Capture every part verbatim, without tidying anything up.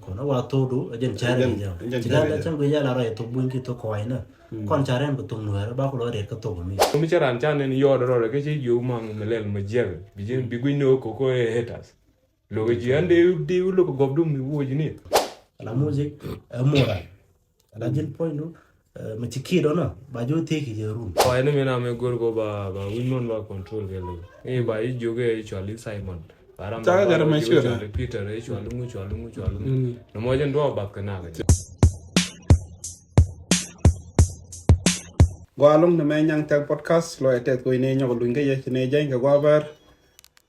Kɔn a wa thok du a jɛn cari jɛ. Ci dan la cɛn ku yala rɔ thok buin ki thok kɔi na. Kɔn cari ɛn ku thok nuɛr ba ku lɔ ret ka thok mi. Mi cɛ ran can ɛn yɔɔd rɔ rɛ kɛ ci jiw maŋ mi lɛl mi jiɛk. Bi jiɛn bi guic ni wä koko ɛ haters. Lokä jiɛn de de lokä gɔp dum mi wuɔ ji̱ ni. Ala music ɛ moral. Ala ji̱n point du. Mɛ ci kiɛ dɔnɔ ba jiɔ thiek ki jɛ run. Kɔi ni mi na mi gor ko ba ba wi̱n mɔn ba control kɛ lokä. Ni ba jiɔ kɛ cuali Simon. Cakɛ gɛrɛ mɛ ciöt. Cuali Peter, cuali ŋu, cuali ŋu, cuali ŋu. Nɔmɔ jɛn duɔ bath kɛ nak. Gua lɔŋ ni mɛ nyaŋ tɛk podcast lɔ ɛ tɛth kui̱ ni nyɔk luny kä yɛ ci ni jɛny kɛ gua bɛr.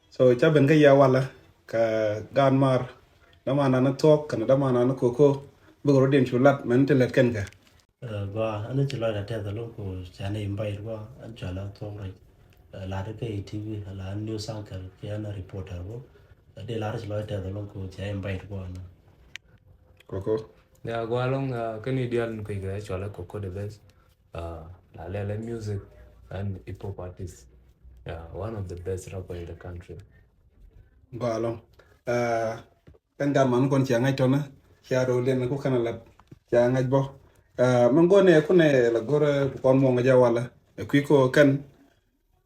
So ca ben kä yɛ walɛ kɛ gan mar dama nan thuɔk kɛn dama nan koko bikɛ rɔ din cu lat mɛn ti lɛt kɛn kɛ. Gua ani ci lɔc a tɛth alɔŋ ko ca ni invite gua an cual a thuɔk rɛc. Lat kä i T V la news anchor ki an reporter gua. Di lar ci lɔc tɛth alɔŋ ko ca invite gua na. Koko. Ya gua lɔŋ kɛn i dial ni kui̱ kɛ cual a koko the best. La lɛl ɛ music and hip hop artist. Yeah, one of the best rapper in the country. Gua lɔŋ. Kɛn gan man kɔn cia ŋa̱c tɔnä cia rol den ku kɛn a lat cia ŋa̱c bɔ. Mɛ gɔnɛ kunɛ la gor kɔn muɔŋ jɛ walɛ. Ɛ kui̱ ko kɛn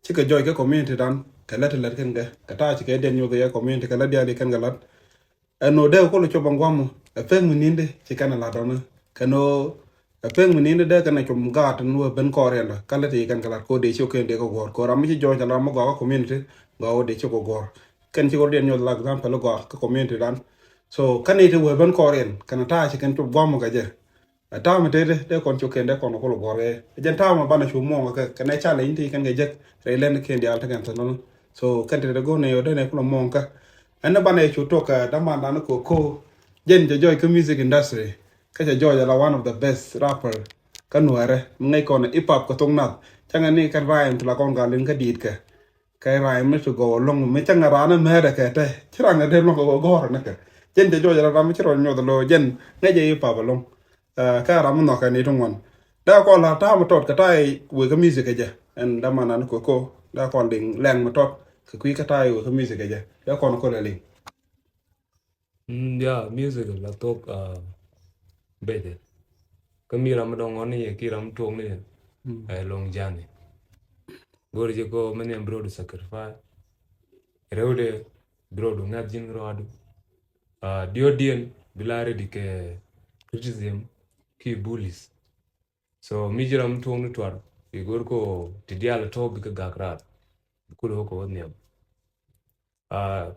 cikɛ jɔc kɛ community dan kɛ lät lät kɛn kɛ kɛ ta̱a̱ cikɛ diɛn nyuth yɛ community kɛ lät diali kɛn kɛ lat. Ɛn nɔ dee kolo cop ɛn gua̱mu ɛ pek mi nindi ci kɛn ɛ lat ɔnä kɛn ɔ ɛ pek mi nindi dee kɛn ɛ cop gaat ɛn wä ben kɔɔr yɛn dɔ kɛn lɛ ti kɛn kɛ lat ko dee ci ɔ kɛn dee kɛ guɔ̱ɔ̱r ko ram mi ci jɔɔc ala mi gɔakä community gɔaa wä dee ci kɛ guɔ̱ɔ̱r. Kɛn ci kɔ diɛn nyuɔth la example gɔaa kä community dan. So kɛn iti wä ben kɔɔr yɛn kɛn ɛ ta̱a̱ ci kɛn cop gua̱mu kɛ jɛ. Ɛ ta̱a̱ mi tete dee kɔn cok kɛn dee kɔn kolo guɔ̱ɔ̱r kɛ jɛn ta̱a̱ mi banɛ cu muɔ̱ɔ̱ŋ kɛ kɛn ɛ challenge ti kɛn kɛ jek rɛy lɛn kɛn diaal ti kɛn thil nɔnɔ. So kɛn tete go̱o̱r nɛ yɔ dee nɛ kolo muɔ̱ɔ̱ŋ kɛ. Ɛn ni banɛ cu tok kɛ daman dan koko jɛn jɛ jɔc kä music industry. Kä jɛ jɔc ala one of the best rapper kä nuɛrɛ mi ŋäc kɔn hip hop kɛ thok nath. Cäŋɛ ni kɛn rhyme ti la kɔn gal in kä diit kɛ. Kɛ rhyme mi ti gɔw loŋ mi cäŋɛ raan mɛɛdɛ kɛ tɛ ci raan kɛ dee loŋ kɛ gɔr ni kɛ. Jɛn jɛ jɔc ala ram mi ci rɔ nyuɔth lo jɛn ŋäc jɛ hip hop loŋ. Kä ram mi nhɔk kɛ ni ti ŋuan dee kɔn la ta̱a̱ mi tɔt kɛ ta̱a̱ wek kä music kɛ jɛ. Ɛn daman nan koko dee kɔn liŋ lɛŋ mi tɔt kɛ kui̱ kɛ ta̱a̱ wek kä music kɛ jɛ dee kɔn kol ɛ liŋ. Mm, yeah, music la thok uh, bɛcɛ. Kä mi ram dɔŋ ŋɔn ni yɛ ki ram tuɔŋ ni yɛ. Mm. Ɛ long journey. Gori jɛ ko mɛ ni bro du sacrifice. Rɛw de bro du ŋath jin rɔadu. Uh, diɔ diɛn bila ready kɛ criticism ki bullies. So mi jiram tuɔŋ ni tuar. Igor ko ti dial to bikɛ gak rat. Bikul hoko wä niam. Uh,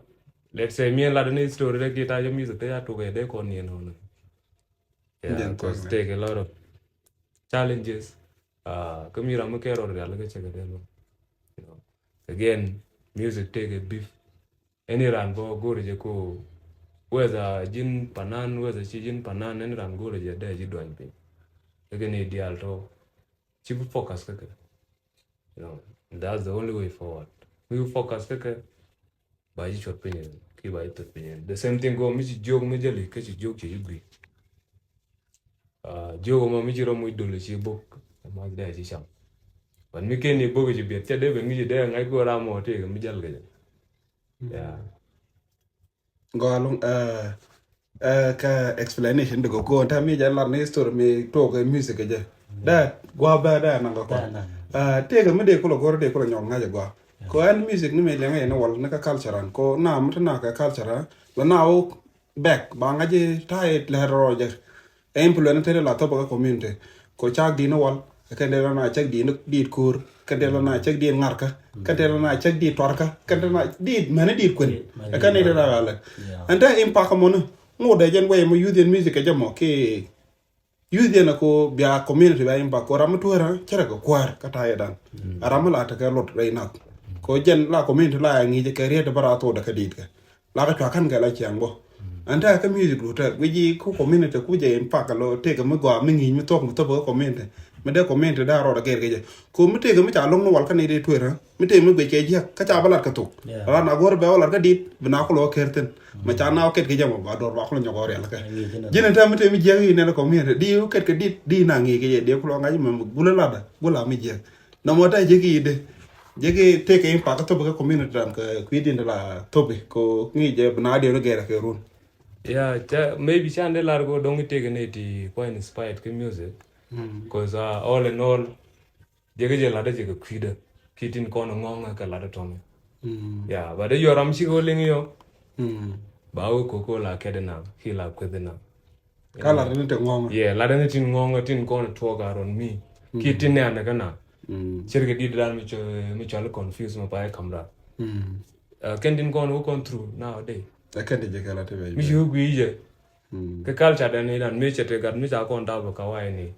let's say mi lat ni story de kita jɛ music te ya tuke de kon ni no. Yeah, cause take a lot of challenges. Uh, kami ram ke ro real ke cheke de no. You know. Again, music take a beef. Any ran go go je ko whether jin panan whether chi jin panan any ran go je de ji doin pin. Again, ideal to chi focus kake. You know, that's the only way forward. Mi focus kake ba ji̱ cuɔt piny ki ba ji̱ thot piny. The same thing go mi ci jiök mi jäli kä ci jiök ci ji̱ gui. Jiök ma mi ci rɔ muc dol ci bok ma dee ci cam. But mi ken ni bok ci biɛt ca dee ben mi ci dee ŋa̱c go ram mɔ tëë mi jäl kɛ jɛ. Yeah. Gɔaa loŋ. Ɛ kɛ explanation di gɔaa kɔn ta mi jɛ lar ni story mi tok music jɛ. Dɛ gua bɛ dɛ na gɔaa kɔn. Tëëkɛ mi dee kulɔ gɔr dee kulɔ nyɔk ŋa̱c gɔaa. Ko ɛn music ni mi liɛŋ yɛ ni wal ni ka culture an ko na mi ti na ka culture an la na wok bɛk ba ŋa̱c ta yɛ lɛ rɔ jɛ. Ɛ influence tëë la thop kä community. Ko cak di̱n wal kɛn dee la na cak di̱n diit ko̱r kɛn dee la na cak di̱n ŋarkä kɛn dee la na cak di̱n tuarkä kɛn dee na di̱n mɛni di̱n kuɛn. Ɛ kɛn dee la ɣalɛ ɛn te impact mɔni. Ŋot dee jɛn wɛy mɔ youth yɛn music kɛ jɛ mɔ ki youth yɛn ko bia community bia impact ko ram mi tuɔrä cɛ rɛ kɛ kuäär kä ta̱yɛ dan. Ram mi la tekɛ lot rɛy nath ko jɛn la community la ŋi̱i̱cɛ kɛ riet bara thok dɛ kɛ diit kɛ. La kä cua kän kɛ la ciaŋ bɔ. Ɛn tɛk kä music du tɛk wi̱c ji̱ ku community ku jɛ in pak kɛ lo tëëkɛ mi gɔaa mi ŋi̱i̱c mi thok mi thop kä community. Mi dee community daa rɔɔd a gɛr kɛ jɛ ko mi tëëkɛ mi ca loŋ ni wal kä ni dee tuer ɛ mi tëëkɛ mi guic kɛ jiäk kä ca bä lat kɛ thok. Ran a go̱r bɛ wä lat kä dit bi na ku lo kä ker thin. Ma ca na wä ket kɛ jɛ mɔ ba dɔr ba ku lo nyɔk ɔ rial kɛ. Ji̱n in tɛk mi tëëkɛ mi jiäk in nɛn community di wä ket kɛ dit di na ŋi̱i̱c kɛ jɛ di ku lo ŋa̱c mɛ gulä lat ɛ gulä mi jiäk. Nɔmɔ ta jeki idɛ jeki tëëkɛ in pak kä thop kä community ram kɛ kui̱ din la thop ko ŋi̱i̱c jɛ bi na diɛn wä gɛr kɛ run. Yeah, ca, maybe can dee lar ko dɔŋ itek ni ti kua inspired kɛ music. Mm. 'Cause, uh, all in all, jɛ kɛ jɛ latdä jɛ kɛ kui̱dä. Ki tin kɔn ŋɔŋ kɛ latdä tɔŋ. Mm. Yeah, but yɔ ram cikɛ wä liŋ yɔ. Mm. Ba wä koko la kɛdɛ na, ki la kueth na. Ka latdä ni te ŋɔŋ. Yeah, latdä ni tin ŋɔŋ, tin kɔn tuɔk around me. Ki tin nɛ anɛ kɛ na. Mm. Cirkɛ dit dan mi cɔ, mi cɔl confuse mi pa ɛ kamra. Mm. Uh, kɛn tin kɔn wä kɔn through nowadays. Ɛ kɛn ti jɛ kɛ la ti bɛ. Mi ci wä gui jɛ. Mm. Kɛ culture dan ni dan mi cɛ te gat mi ca kɔn dap kawai ni.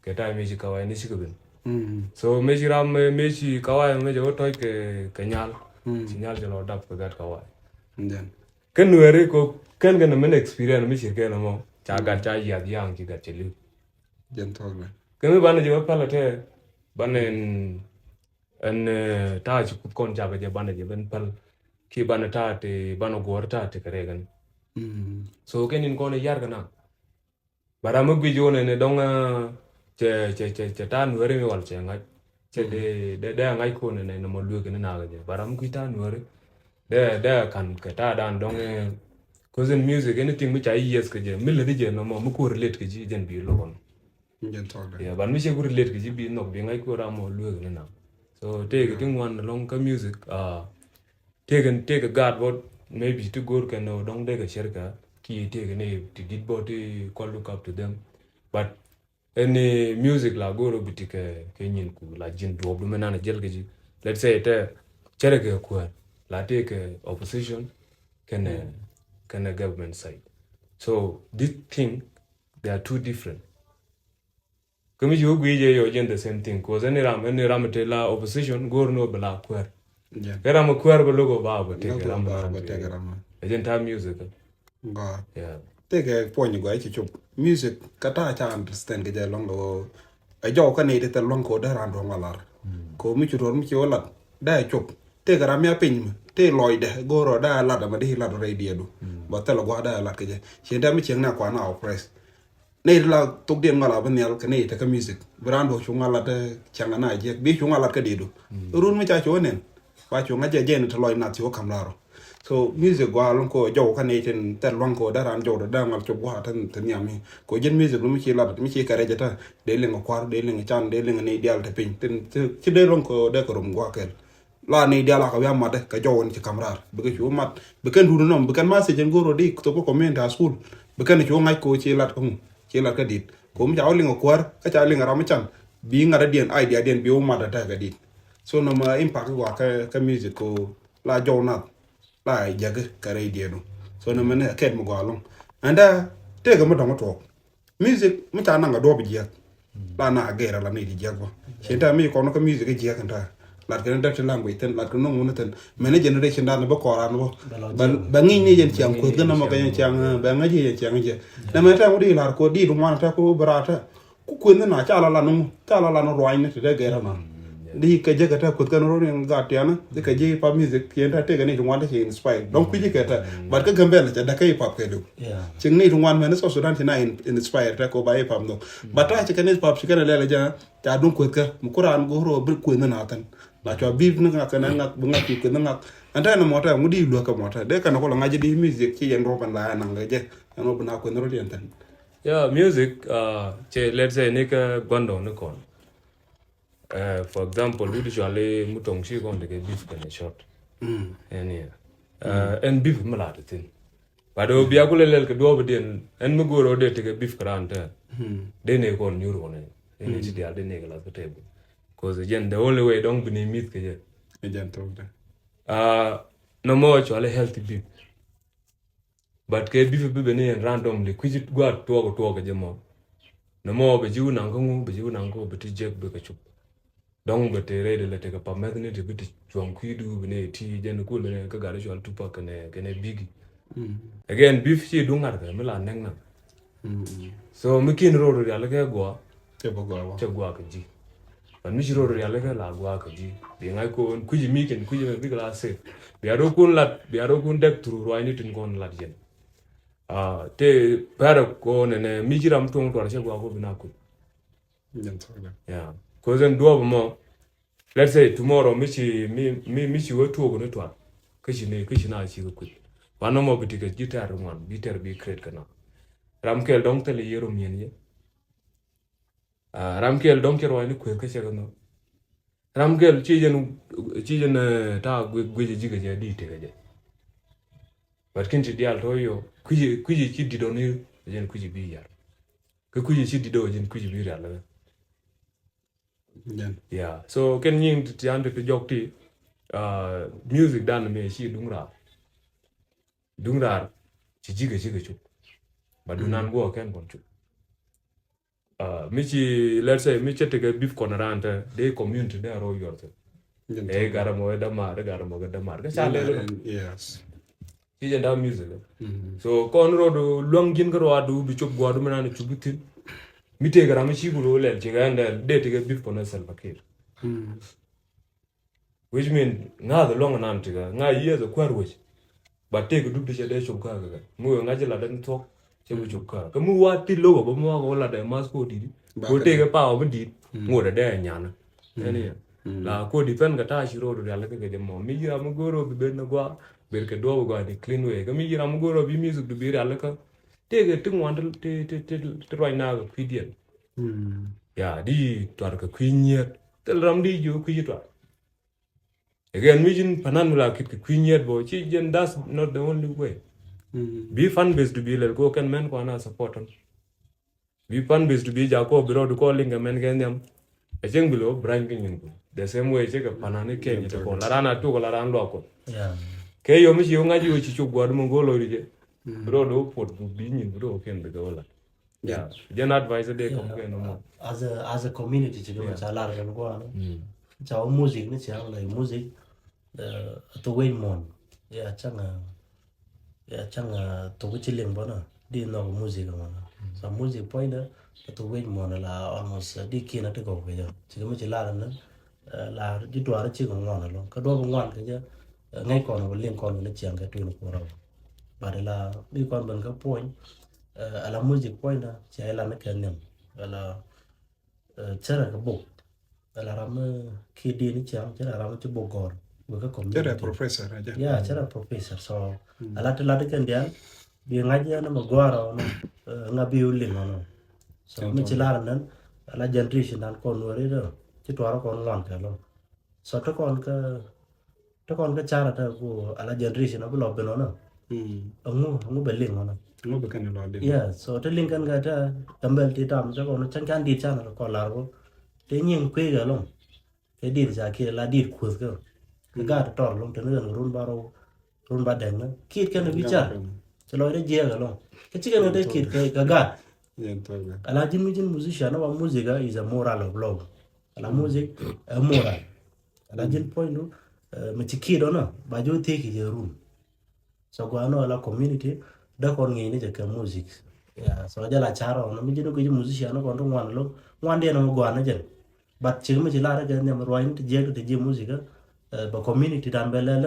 Kɛ tai mi ci kawai ni ci kɛ bin. Mm. So mi ci ram mi ci kawai mi cɛ wä tɔc kɛ, kɛ nyal. Mm. Ci nyal cɛ lɔ dap kɛ gat kawai. Then. Kɛ nuɛri ko kɛn kɛn min experience mi ci kɛn mɔ. Ca gat ca yiath yaŋ ci gat cɛ liu. Jɛn thɔk lɛ. Kɛ mi banɛ jɛ wä pɛlɛ tɛ banɛ ɛn, eh, ta̱a̱ ci kuth kɔn cakɛ jɛ banɛ jɛ ben päl. Ki banɛ ta̱a̱ ti banɛ guɔ̱ɔ̱r ta̱a̱ ti kɛ rɛɛk ɛn. Mm. So kɛn in kɔn yar kɛ na. Bara mi guic wä nɛnɛ dɔŋ, eh, cɛ, cɛ, cɛ, cɛ ta̱a̱ nuɛri mi wal cɛ ŋa̱c. Cɛ dee, dee, dee ŋa̱c ko nɛnɛ nɔmɔ luek ni nakä jɛ. Bara mi guic ta̱a̱ nuɛri. Dee, dee kan kɛ ta̱a̱ dan dɔŋ, eh, 'cause in music, anything mi ca yes kɛ jɛ, mi lät jɛ nɔmɔ, mi ko relate kɛ ji̱ jɛn bi lok ɔn. Jɛn thɔk dɛ. Yeah, but mi cɛ ku relate kɛ ji̱ bi nhɔk bi ŋa̱c ku ram mɔ luek ni na. So tëëkɛ ti ŋuan lɔŋ kä music, ah, tëëkɛ, tëëkɛ gaat bɔ maybe ti go̱o̱r kɛn ɔ dɔŋ dee kɛ cirka ki tëëkɛ ni ti dit bɔ ti kɔ look up to them. But ɛn ni music la go̱o̱r ɔ bi ti kɛ, kɛ nyin ku la ji̱n duɔp du mi nan a jɛl kɛ ji̱. Let's say tɛ cirka kuäär la tëëkɛ opposition kɛnɛ, kɛnɛ government side. So this thing, they are too different. Kä mi ci wä guic jɛ yɔ jɛn the same thing. 'Cause ɛn ni ram, ɛn ni ram te la opposition go̱o̱r ni wä bɛ la kuäär. Kɛ ram kuäär bɛ logo ba bɛ tek ram. Ɛ jɛn ta̱a̱ music. Gɔaa. Yeah. Tekɛ puɔ̱ny gɔaa ci cop. Music kä ta̱a̱ ca understand kɛ jɛ lɔŋ kɛ wä. Ɛ jɔw kä ni ti thil luaŋ kɛ wä dee ran duɔ̱ŋ a lar. Kɛ wä mi ci ruɔr mi ci wä lat dee cop. Tekɛ ram mi a piny mi te lɔcdɛ go̱o̱r ɔ dee a lat ɛmɛ dee lat rɛy diɛɛdu. Bɛ thil gua̱a̱ dee a lat kɛ jɛ. Ci dee mi cieŋ ni a kuan a oppress. Nɛy ti la thokdiɛn ŋɔl a bi nhial kɛ nɛy tekä music. Bi raan duɔ̱k cu ŋɔl lat, eh, cäŋ ana jiɛk. Bi cu ŋɔl lat kä di̱i̱du. Run mi ca cu wä nɛn. Ba cu ŋa̱c jɛ jɛn ti lɔc nath cu wä ka̱m la̱r ɔ. So music gɔaa lo̱ŋ ko jɔw kä nɛy tin thɛl lua̱ŋ ko dee raan jɔw dee dee ŋɔl cop gua̱a̱ tin, tin nhiam mi. Ko jɛn music lo̱ŋ mi ci lat, mi ci kɛ rɛc ɛ tɛ. Dee liŋ ɛ kua̱r, dee liŋ ɛ can, dee liŋ ɛ nɛy diaal te piny. Tin, ti, ci dee lo̱ŋ ko dee kɛ rom gua̱a̱ kɛl. La ni diaal a kɛ wi̱i̱ a mat kɛ jɔw in ci ka̱m raar. Bikɛ cu mat. Bikɛn duut nɔm, bikɛn message in go̱o̱r rɔ di thok kä community a school. Bikɛn cu ŋa̱c ko ci lat kä ŋu, ci lat kä dit. Ko mi ca wä liŋ a kuäär, kä ca liŋ a ram mi can. Bi ŋa̱t a diɛn, idea diɛn, bi wä mat a tɛk a dit. So nɔmɔ impact gɔaa kä, kä music ko la jɔw nath. La jäk kɛ rɛy diɛn du. So nɔmɔ ni kɛt mi gɔaa loŋ. Ɛn dee, tëëkɛ mi dɔ̱ŋ tuɔɔk. Music mi ca naŋ kɛ duɔ̱ɔ̱p jiɛk. La na gɛr ala ni ti jiɛk bä. Cin ta mi kɔn kä music jiɛk in ta. Lat kɛ ni dirty language thin, lat kɛ ni ŋun thin. Mɛn ni generation dan bä kɔran bä. Bɛ ŋi̱ny ni yɛn ciaŋ kueth kɛ nɔmɔ kɛ yɛn ciaŋ, bɛ ŋa̱c yɛn ciaŋ jɛ. Nɛ mɛ ta ŋut ilar ko di du ŋuan ta ko bra ta. Ku kueth ni na ca la lan ŋu, ca la lan ruany ni ti dee gɛr ala. Di kɛ jɛ kɛ tɛ kueth kɛn rɔ ni gat tianä di kɛ jɛ hip hop music, yɛn tɛ tɛkɛ ni ti ŋuan tɛ ci inspire dɔŋ kui̱ci kɛ tɛ. But kä Gambɛl cɛ däkä hip hop kɛ liw. Cik ni ti ŋuan mɛn ni South Sudan ci na inspire tɛ ko ba hip hop dɔŋ. But ta ci kɛn hip hop ci kɛn lɛl jɛ ca duŋ kueth kɛ mi kuran go̱r rɔ bi kueth ni na thin. La cua bi ni ŋak kɛn ŋak bi ŋak kueth ni ŋak. Ɛn tɛ ni mɔtɛ ŋu di luäk kɛ mɔtɛ dee kɛn ko la ŋa̱c di music ci yɛn rɔ bɛn la yɛn naŋ kɛ jɛ. Ɛn rɔ bi na kueth ni rɔ yɛn thin. Yeah, music, uh, cɛ, let's say, ni kä guandɔŋ ni kɔn. Eh, for example, wut cuali mutɔŋ ci kɔn tekɛ beef kɛnɛ short. Ɛn yɛ. Eh, ɛn beef mi la ti thin. But o bia kulɛ lɛl kɛ duɔɔp diɛn, ɛn mi go̱o̱r o dee tekɛ beef kɛ raan tɛ. Dee ne kɔn nyur kɔn ɛ. Dee ne ci dial dee ne kɛ lath kɛ table. 'Cause again, the only way dɔŋ bi ni mith kɛ jɛ. Ɛ jɛn thok dɛ. Ah, nɔmɔ cuali healthy beef. But kɛ beef bi ben ni yɛn randomly kui̱ci gua̱a̱th tuɔɔk tuɔɔk kɛ jɛ mɔ. Nɔmɔ bɛ ji̱ wä naŋ kä ŋu, bɛ ji̱ wä naŋ kä bɛ ti jek bɛ kɛ cup. Dɔŋ bɛ te rɛy dɛ lɛ tekɛ pamɛth ni te bi ti cuɔ̱ŋ kui̱du bi ni ti jɛn kul ni kä gat cual Tupac kɛnɛ, kɛnɛ Biggie. Again, beef ci duŋ ŋa̱t kɛ mi la nɛŋ naŋ. So mi kin ror rial kɛ gua. Cɛ bä gua wa. Cɛ gua kɛ ji̱. But mi ci ror rial kɛ la gua kɛ ji̱. Bi ŋa̱c ko kui̱ci mi kin kui̱ci mi bik la sek. Bi a rɔ kun lat, bi a rɔ kun dek through ruany ni tin kɔn lat yɛn. Ah, te pɛrɛ ko nɛnɛ mi ci ram tuɔŋ tuɔr cɛ gua ko bi na kui̱. Yeah. 'Cause ɛn duɔp mɔ. Let's say tomorrow mi ci, mi, mi, mi ci wä tuɔk ni tuar. Kä ci ni, kä ci na ci kɛ kui̱. Banɛ mɔ bi ti kɛ ji̱ tɛr ŋuan, bi tɛr bi create kɛ nɔ. Ram kɛl dɔ̱ŋ thilɛ yɛ rom yɛn yɛ. Ah, ram kɛl dɔ̱ŋ cɛ ruac ni kueth kä cɛ kɛ nɔ. Ram kɛl ci jɛn, ci jɛn, eh, ta guic, guic ji̱ kɛ jɛ di tekɛ jɛ. But kin ti dial tɔ yɔ, kui̱, kui̱ ci dit ɔ ni, jɛn kui̱ bi yar. Kɛ kui̱ ci dit ɔ jɛn kui̱ bi rial lɛ. Yeah. So kɛn nyiŋ ti, ti an ti, ti jɔk ti, ah, music dan mi ci duŋ raar. Duŋ raar, ci ji̱ kɛ, ci kɛ cuk. But duŋ nan guɔ kɛn kɔn cuk. Ah, mi ci, let's say, mi cɛ tekɛ beef kɔn ran tɛ, dee community dee a rɔ yɔr tɛ. Ɛ gar mɔ ɛ damar, ɛ gar mɔ ɛ damar. Kä ca lɛ lɛ. Yes. Ci jɛ da music. So kɔn rɔ du luaŋ ji̱n kä rɔ a du bi cop guadu mi nan cuk bi thin. Mi tekɛ ram mi ci ku rɔ lɛl ci kɛ ɛn dee, dee tekɛ beef kɔn ɛ Salva Kiir. Which mean ŋa̱th luɔ̱ŋ nan tikä ŋa̱ yiëëth kuäär wec. But tëëk dup ti cɛ dee cop kä kɛ kɛ mi wee ŋa̱c ci lat dee ni thuɔ̱k. Cɛ bi cop kä kɛ mi wa thil lo̱k ɔ bä mi wa kɛ wä lat dee math ko di̱t. Ko tëëk ɛ power bi di̱t. Ŋot ɛ dee ɛ nyan. Ɛn yɛ la ko defend kɛ ta̱a̱ ci ro̱o̱d rial kɛ kɛ jɛ mɔ mi yiram mi go̱o̱r ɔ bi ben ni gua. Ber kɛ duɔp gua ni clean way kɛ mi yiram mi go̱o̱r ɔ bi music du bi rial kä. Tëëk ɛ ti ŋuan ti, ti, ti, ti ruac na kɛ kui̱diɛn. Ya di tuar kɛ kui̱ nyiet thil ram di ji̱ kui̱ tuar. Again, mi ji̱n panan mi la kit kɛ kui̱ nyiet bä ci jɛn, that's not the only way. Bi fan base du bi lɛl ko kɛn mɛn kuan a support on. Bi fan base du bi ja ko bi rɔ du ko liŋ kɛ mɛn kɛ nhiam. A cieŋ bi lo brany kɛ nyin ku the same way ci kɛ panan ni kɛn yɛ te ko la ran a tuk la ran luak ko. Kɛ yom mi ci ŋa̱c yo ci cuk guad mi go lo di jɛ. Bi rɔ du pot bi nyin bi rɔ kɛn bi kɛ wala. Yeah. Jɛn advice dee kɔm kɛ nɔmɔ. As a, as a community ci kɛ ca lar kɛ nɔmɔ. Ca wä music ni ca wä like music. Ɛ thok wec muɔ̱n. Ya cäŋ a, ya cäŋ a thok ci liŋ bä na di nhɔk music mɔ na. So music puɔ̱nydä ɛ thok wec muɔ̱n la almost di kiɛn a ti gɔw kɛ jɛ ci kɛ mi ci lar ni. La ji̱ duaar ci kɛ ŋuan alɔ kä duɔp ŋuan kɛ jɛ. Ŋäc kɔn wä liŋ kɔn wä ni ciaŋ kɛ tuin kuɔrɔ. But la mi kɔn ben kä puɔ̱ny. Ala music puɔ̱ny da cia ilan ni kɛ niɛm ala. Cɛrɛ kɛ bok ala ram ki di ni ciaŋ cɛrɛ ram ci bok gɔr. Wä kä community. Cɛrɛ professor aja. Ya cɛrɛ professor so ala ti lat kɛ ndian. Bi ŋa̱c yɛn mɛ gua̱a̱r ɔ nɔ ŋa bi wä liŋ ɔ nɔ. So mi ci lar nɛn ala generation dan kɔn wä ri dɔ ci tuarɛ kɔn ŋuan kɛ lɔ. So te kɔn kä, te kɔn kä cara te ku ala generation abi lɔ bin ɔnɔ. Aŋu, aŋu bɛ liŋ ɔnɔ. Aŋu bɛ kɛn lɔ liŋ. Yeah, so te liŋ kɛn kä te tɛmbɛl ti tam te kɔn cɛn kan dit can kɔ lar ko. Te nyiŋ kui̱ kɛ lɔŋ. Te dit ca kiɛ la dit kuth kɛ. Kɛ gat tɔr lɔŋ te ni kɛn run ba rɔ, run ba dɛŋ ni kit kɛn bi car. Ci lɔc de jiɛk kɛ lɔŋ kɛ ci kɛn kɛ te kit kɛ gat. Ala ji̱n mi ji̱n musician wa music is a moral of love. Ala music ɛ moral. Ala ji̱n puɔ̱nydu mi ci kit ɔnɔ ba ji̱ wä thiec kɛ jɛ run. So gua nɔ ala community dee kɔn ŋi̱i̱c ni jɛ kɛ music. Yeah, so jɛ la car ɔnɔ mi ji̱n wä kɛ ji̱ musician ni kɔn ti ŋuan lo̱ ŋuan diɛn ɔnɔ gua ni jɛ. But ci mi ci lar kɛ nhiam ruac ni ti jiɛk ti ji̱ music bɛ community dan bɛ lɛl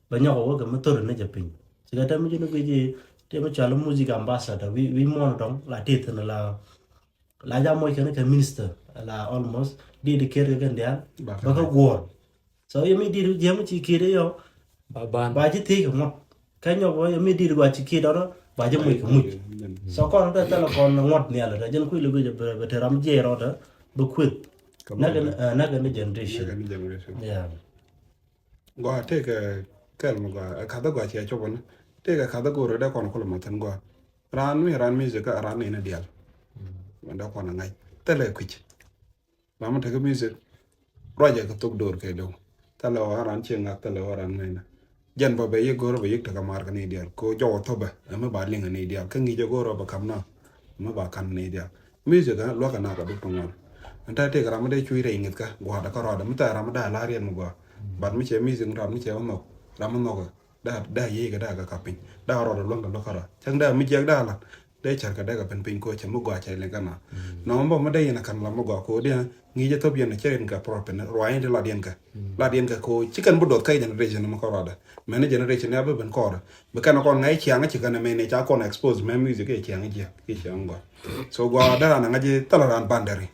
bɛ nyɔk wä kɛ mi thor ni jɛ piny. Ci kɛ te mi ji̱n wä kɛ ji̱ te mi cual music ambassador wi, wi muɔn dɔŋ la tith ni la. La ja moc kɛn kɛ minister la almost di di ker kɛ kɛn dial bä kä guɔr. So yɛ mi di di jiɛm ci kir yɔ ba ji̱ thiec kɛ ŋuɔt. Kä nyɔk bä yɛ mi di di gua ci kir dɔrɔ ba ji̱ moc kɛ muc. So kɔn kɛ thɛl kɔn ŋuɔt nial rɛ jɛn kui̱ lɛ guic bɛ te ram jiɛc rɔɔdɛ bɛ kueth. Näkɛ ni generation. Yeah. Gɔaa tëëkɛ kɛl mi gɔaa ɛ ka̱thä gɔaa ciɛ copä ni tëëkɛ ka̱thä go̱o̱rä dee kɔn kulɛ ma thi̱n gɔaa. Raan mi raan music kä raan ni ni dial. Mɛn dee kɔn ɛ ŋa̱c thilɛ kui̱c. Ram mi tekɛ music ruacɛ kɛ thok do̱r kɛ do̱. Thilɛ ɣɔaa raan ciɛ ŋa̱th thilɛ ɣɔaa raan ŋa̱cnä. Jɛn bä bɛ yik go̱o̱rä bɛ yik tekɛ maar kɛ ni dial ko jɔwä thopɛ ɛ mi ba liŋ ɛ ni dial kä ŋi̱cɛ go̱o̱rä bɛ ka̱m na. Mi ba ka̱n ni dial music ɛ luäk ɛ nak ɛ duk ti ŋuan. Ɛn ta̱a̱ tëëk ram mi dee cuc rɛy ŋi̱thkä gua̱a̱dɛ kä rɔɔdɛ mi tha̱a̱ ram mi da̱a̱ la̱r yɛn mi gua̱a̱. But mi cɛ music mi ram mi cɛ wä nhɔk ram mi nhɔk ɛ da̱a̱, da̱a̱ yiëë kɛ da̱a̱ kɛ kap piny da̱a̱ rɔɔdɛ luäŋ kɛ luäk kä rɔɔd cäŋ da̱a̱ mi jiɛk da̱a̱ la̱t. Dee cär kɛ dee kɛ pin piny ko cɛ mi gɔaa cɛ liŋ kä na. Nɔmɔ bä mi dee yɛn a ka̱n la mi gɔaa ko diɛ ŋi̱i̱c ɛ thop yɛn cɛ rin kɛ prɔt pin ruac in ti lat yɛn kɛ. Lat yɛn kɛ ko ci kɛn bi doth kä generation mi kɔn ruadɛ. Mɛn generation ya bi ben kɔrɛ bi kɛn kɔn ŋa̱c ciaŋ ci kɛn mɛn ca kɔn expose mɛ music kɛ ciaŋ jiɛ kɛ ciaŋ gɔaa. So gɔaa dee ran ŋa̱c thil ran bandari.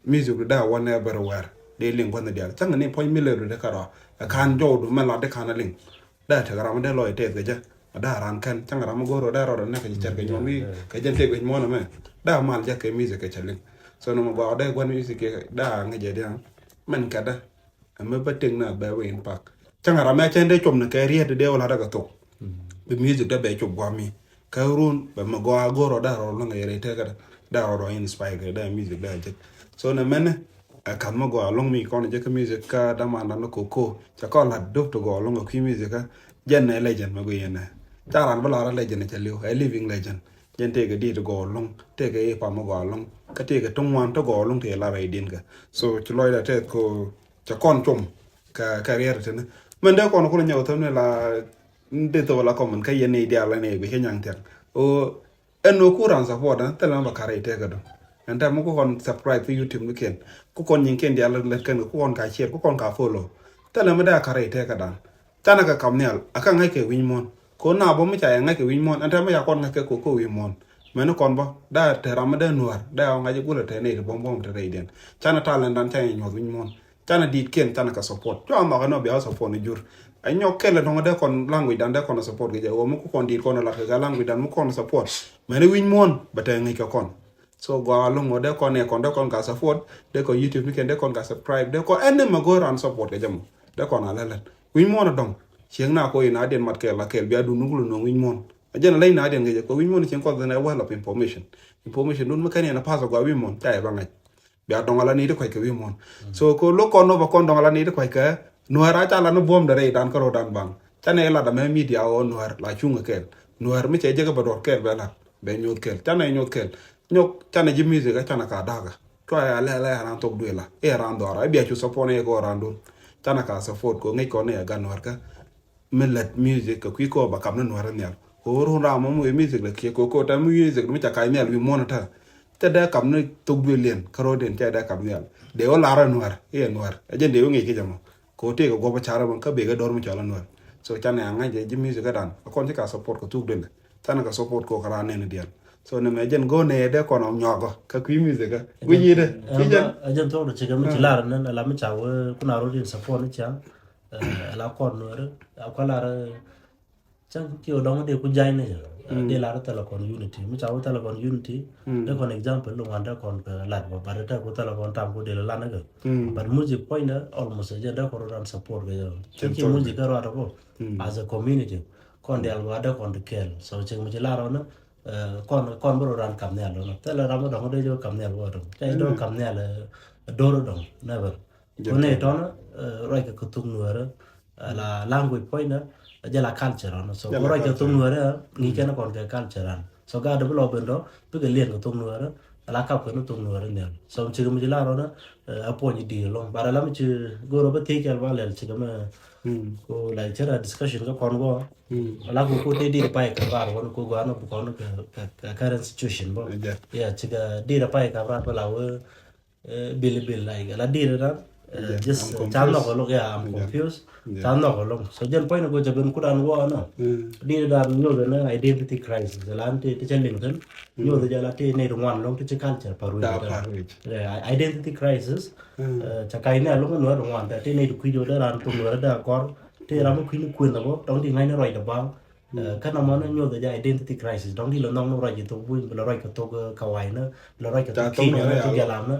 Music du dee a wä nɛ bɛr wɛr dee liŋ gua̱n dial cäŋ ni puɔ̱ny mi lɛ du dee kä rɔ ɛ kan jɔw du mɛn lat dee kan liŋ. Dee tek ram dee lɔc tɛth kɛ jɛ. Daa ran kän, cäŋ ram mi go̱o̱r ɔ daa rɔɔdɛ nɛ kɛ ji̱ cär kɛ nyuɔ̱m i̱ kɛ jɛn tëëk wi̱c muɔ̱ɔ̱n ɛmɛ. Daa mal jak kɛ music kɛ cɛ liŋ. So nɔmɔ gɔaa ɔ dee gua̱n music kɛ daa ŋäc jɛ dia̱a̱ŋ. Mɛn kɛ dä ɛmɛ bä tëk na bɛ wä in pak. Cäŋ ram mi a cɛn dee com ni kɛ riet dee wä lat dä kɛ thok. Bi music dee bɛ cop gua̱a̱m mi kä run bɛ mi gɔaa go̱o̱r ɔ daa rɔɔd luŋ kɛ yɛrɛ i̱ tëkä dä. Daa rɔɔd ɔ inspire kɛ daa music daa jek. So nɛ mɛn ɛ ka̱n mi gɔaa luŋ mi kɔn jek kä music kä daman dan ni koko cɛ kɔn lat dop ti gɔaa luŋ kɛ kui̱ music kä. Jɛn nɛ legend mɛ guiyɛ nɛ ca ran bi lar a legend cɛ liw ɛ living legend. Jɛn tëëkɛ di̱i̱t gɔɔ luŋ tëëkɛ i̱ pam gɔɔ luŋ kä tëëkɛ tuŋ wan te gɔɔ luŋ tëë lar rɛy din kɛ. So ci lɔcda tɛth ko cɛ kɔn com kɛ kɛ riɛr tini. Mɛn dee kɔn kulɛ nyɛk thäm ni la dee thok la kɔmɛn kä yɛn ni diaal ni bi cɛ nyaŋ thiaŋ. O ɛn no ku ran support ɛn thilɛ mɛ ba kar rɛy tɛkɛ dɔ. Ɛn tɛm ku kɔn subscribe fi YouTube ni ken ku kɔn nyin ken diaal lɛ ken ku kɔn ka share ku kɔn ka follow. Thilɛ mɛ dee a kar rɛy tɛkɛ dan. Canɛ kɛ kam nhial a kä ŋäc kɛ wi̱ny muɔ̱n. Ko na bä mi ca yɛ ŋäc kɛ wi̱ny muɔ̱n ɛn tɛ mi ca kɔn ŋäc kɛ ko ko wi̱ny muɔ̱n. Mɛni kɔn bä da te ram mi dee nuäär da ɔ ŋa̱c i̱ gulɛ te nɛy ti buɔ̱m buɔ̱m te rɛy diɛn. Canɛ talent dan ca yɛ nyuɔ̱th wi̱ny muɔ̱n. Canɛ di̱i̱t kiɛn canɛ kɛ support cua nhɔk ɛn ɔ bia support ni jur. Ɛ nyɔk kɛl ɛ dɔ̱ŋ dee kɔn language dan dee kɔn support kɛ jɛ ɣöö mi ku kɔn di̱i̱t kɔn lat kɛ kɛ language dan mi kɔn support. Mɛni wi̱ny muɔ̱n bɛ te ŋäc kɛ kɔn. So gɔaa lo̱ŋ mɔ dee kɔn ɛ kɔn dee kɔn ka support dee kɔn YouTube ni kɛn dee kɔn ka subscribe dee kɔn ɛn ni mɛ go̱o̱r ran support kɛ jɛ mɔ. Dee kɔn a lɛlɛn wi̱ny muɔ̱n a dɔ̱ŋ. Cieŋ na ko in a diɛn mat kɛɛl a kɛɛl bia dun nukulu no̱o̱ŋ wi̱ny muɔ̱n. A jɛn a leny na diɛn kɛ jɛ kɛ wi̱ny muɔ̱n cieŋ kɔth dhin ɛ well of information. Information dun mi kɛn yɛn a pass a gua wi̱ny muɔ̱n ca yɛ ba ŋa̱c. Bia dɔŋ a la ni ti kuac kɛ wi̱i̱ muɔ̱n. So ko lo̱k kɔn nɔ ba kɔn dɔŋ a la ni ti kuac kɛ nuäär a ca la ni buɔ̱m dɛ rɛy dan kä ro̱o̱ dan baŋ. Canɛ lat amɛ media ɣɔɔ nuäär la cuŋ kɛɛl nuäär mi cɛ jek bɛ duɔr kɛɛl bɛ lat bɛ nyoth kɛɛl canɛ nyoth kɛɛl. Nyok canɛ ji̱ music a canɛ ka dakä. Cua ya lɛ lɛ ran thok duela iɛ ran dhɔra iɛ bia cu support ni iɛ kɔ ran dun. Canɛ ka support ko ŋic kɔn ni iɛ gan nuäär kä. Mi lät music kɛ kui̱ kɔ ba kap ni nuäär nhial. Ko run ram mɔ mi wee music lɛ kiɛ ko ko tɛ music mi ca kac nhial wi̱i̱ muɔ̱n tɛ. Cɛ dee kap ni thok duël liɛn kä ro̱o̱diɛn cɛ dee kap nhial. Dee wä lar ɛ nuäär iɛ nuäär ɛ jɛn dee wä ŋic ki jɛ mɔ. Ko tëëk ɛ guɔp ɛ car ɛ mɔ kä bek ɛ dɔr mi cɔl ɛ nuäär. So canɛ a ŋa̱c jɛ ji̱ music ɛ dan ɛ kɔn ci ka support kɛ thuk duël. Canɛ kɛ support ko kɛ ran nɛn diɛn. So ni mɛ jɛn go̱o̱r nɛ dee kɔn ɔ nyuak ɔ kɛ kui̱ music ɛ guic yi dee. Ci jɛn. Ɛ jɛn thok dee ci kɛ mi ci lar nɛn ɛ la mi ca wee kun a ro̱o̱diɛn support ni ca. Ɛ la kɔn nuäär ɛ kualar. Cäŋ ki ɔ dɔŋ dee ku jany ni jɛ dee lar thɛlɛ kɔn unity mi ca wä thɛlɛ kɔn unity. Dee kɔn example ni wan dee kɔn kɛ lat bä bat dee ku thɛlɛ kɔn tam ku dee la lan ni kɛ. But music puɔ̱nydɛ almost jɛ dee kɔn rɔ ran support kɛ jɛ. Cäŋ ki music kɛ ruat kɔ as a community kɔn dial wa dee kɔn di kɛɛl so cäŋ mi ci lar ɔn kɔn kɔn bä rɔ ran kam nhial ɔn thɛlɛ ram mi dɔŋ dee jɛ kam nhial wa dɔŋ cɛ dee kam nhial. Dor dɔŋ never. Ko ne tɔn ruac kɛ kɛ thuk nuäärä. La language puɔ̱nydä jɛ la culture ɔn so ko ruac kɛ thuk nuäärä ŋi̱i̱c kɛn kɔn kɛ culture an so gaat bi lɔ ben tɔ bikɛ liɛn kɛ thuk nuäärä. La kap kɛn thuk nuäärä nhial so mi cikɛ mi ci lar ɔn a puɔ̱ny di̱i̱r ɛlɔ̱ŋ but ala mi ci go̱o̱r ɔ bä thiec kɛl ba lɛl cikɛ mɛ. Ko la cɛ ra discussion kä kɔn bä. Ala ko ko te di̱i̱r pay kɛ bar wan ko gɔaa nɔ bi kɔn kɛ current situation bä. Yeah cikɛ di̱i̱r pay kɛ bar bä la wee. Bil bil like la diri dan. Just ca nhɔk alok ya am confused. Ca nhɔk alok so jɛn point ko jɛ ben kudan wɔ no. Diri dan nyuth ni identity crisis la ti ti cɛ liŋ thin. Nyuth jɛ la ti ni ri ŋuan lok ti ci culture par wic. Identity crisis. Ca kay ni alok ni ri ŋuan ti ni ri kuic wä de ran tum wä de akɔr ti ram kuic ni kuen abo tɔŋ ti ŋa̱c ni ruac de baŋ. Kä na mɔnɛ nyuɔth jɛ identity crisis dɔŋ di lɛ nhɔk ni ruac kɛ thok buny bi lɛ ruac kɛ thok kawainä bi lɛ ruac kɛ thok kinyä ni thok jalamnä.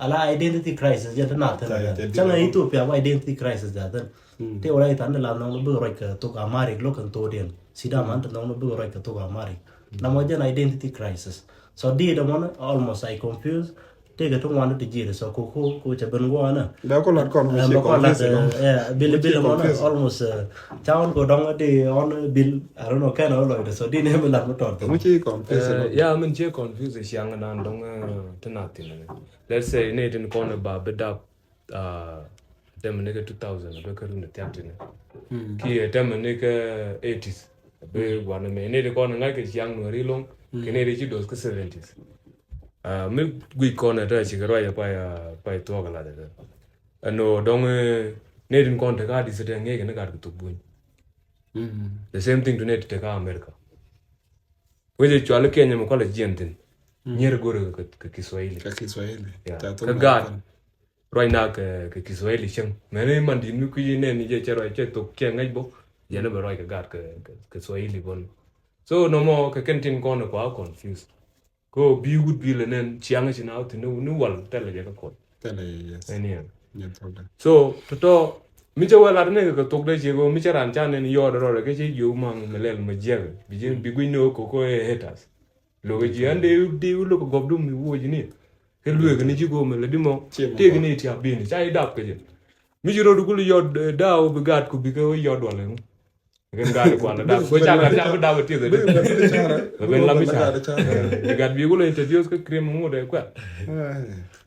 Ala identity crisis jɛ ti na thin. Cäŋ ɛ Ethiopia ba identity crisis jɛ thin. Ti wala ithan di la nhɔk ni bi ruac kɛ thok amarik lo̱k kɛn thok diɛn sida man ti nhɔk ni bi ruac kɛ thok amarik. Na mɔ jɛn identity crisis so di dɛ mɔnɛ almost I confuse. Tëëkɛ ti ŋuan ti ji̱ ri so ko ko ko cɛ ben guɔ nɛ. Bɛ kɔ lat kɔn mi ci confuse. Bil bil mɔnɛ almost. Ca ɣɔn ko dɔŋ di ɣɔn bil I don't know kɛn ɣɔn lɔcdɛ so di nɛ mi lat mi tɔt. Mi ci confuse. Ya min ci confuse ciaŋ nan dɔŋ ti na thin. Let's say ni tin kɔn ba bi dap. Tɛm ni kɛ two thousand bɛ kɛ run thiak thin. Ki tɛm ni kɛ eighties bɛ guan mɛ ni di kɔn ŋa̱c kɛ ciaŋ nuɛri loŋ. Kɛ ni di ci dos kɛ seventies. Mi guic kɔn ɛ tɛ cikɛ ruac ɛ pay pay thuɔk ɛ lat ɛ tɛ. Ɛn ɣöö dɔ̱ŋ nɛy tin kɔn tekä adith tɛ ŋi̱eec kɛn gat kɛ thuk buny. The same thing to nɛy ti tekä America. Wec ɛ cual Kenya mi kualɛ jiɛn thin. Nyier go̱r kɛ Kiswahili. Kɛ Kiswahili. Kä gaat ruac na kɛ Kiswahili cieŋ mɛn i̱ man di̱t mi kui̱ i̱ nɛn i̱ jɛ cɛ ruac cɛ thok cɛ ŋäc bä. Jɛn bɛ ruac kɛ gat kɛ, kɛ, kɛ Swahili bä ni. So nɔmɔ kɛ kɛn tin kɔn kua confuse. Ko bi wut bi lɛ nɛn ciaŋ ci na wut ni, ni wal tɛlɛ jɛ kɛ kɔn. Tɛlɛ, yes. Ɛn yɛn. Nyɛn thok dɛ. So tɔtɔ mi cɛ wɛ lat ni kɛ thok dɛ ci ko mi cɛ ran ca nɛn yɔɔd rɔɔdɛ kɛ ci jiw maŋ mi lɛl mi jiɛk. Bi jiɛk bi guic ni ko ko ɛ haters. Lokɛ ji̱ ɛn dee, dee wä lokɛ gɔp dum mi wuɔc ni. Kɛ lueek ni ci go̱o̱mɛ lɛ di mɔ. Tëëk ni tiap bi̱i̱ni ca i̱ dap kɛ jɛ. Mi ci rot kul yɔt, eh, daaw bi gaat ku bi kɛ wä yɔt dual ɛŋu. Kɛn gaat kual dap kɛ ca gat ca bi dap tieth. Bɛ ben lam mi ca. Bi gat bi kul introduce kɛ cream ŋut ɛ kuɛl.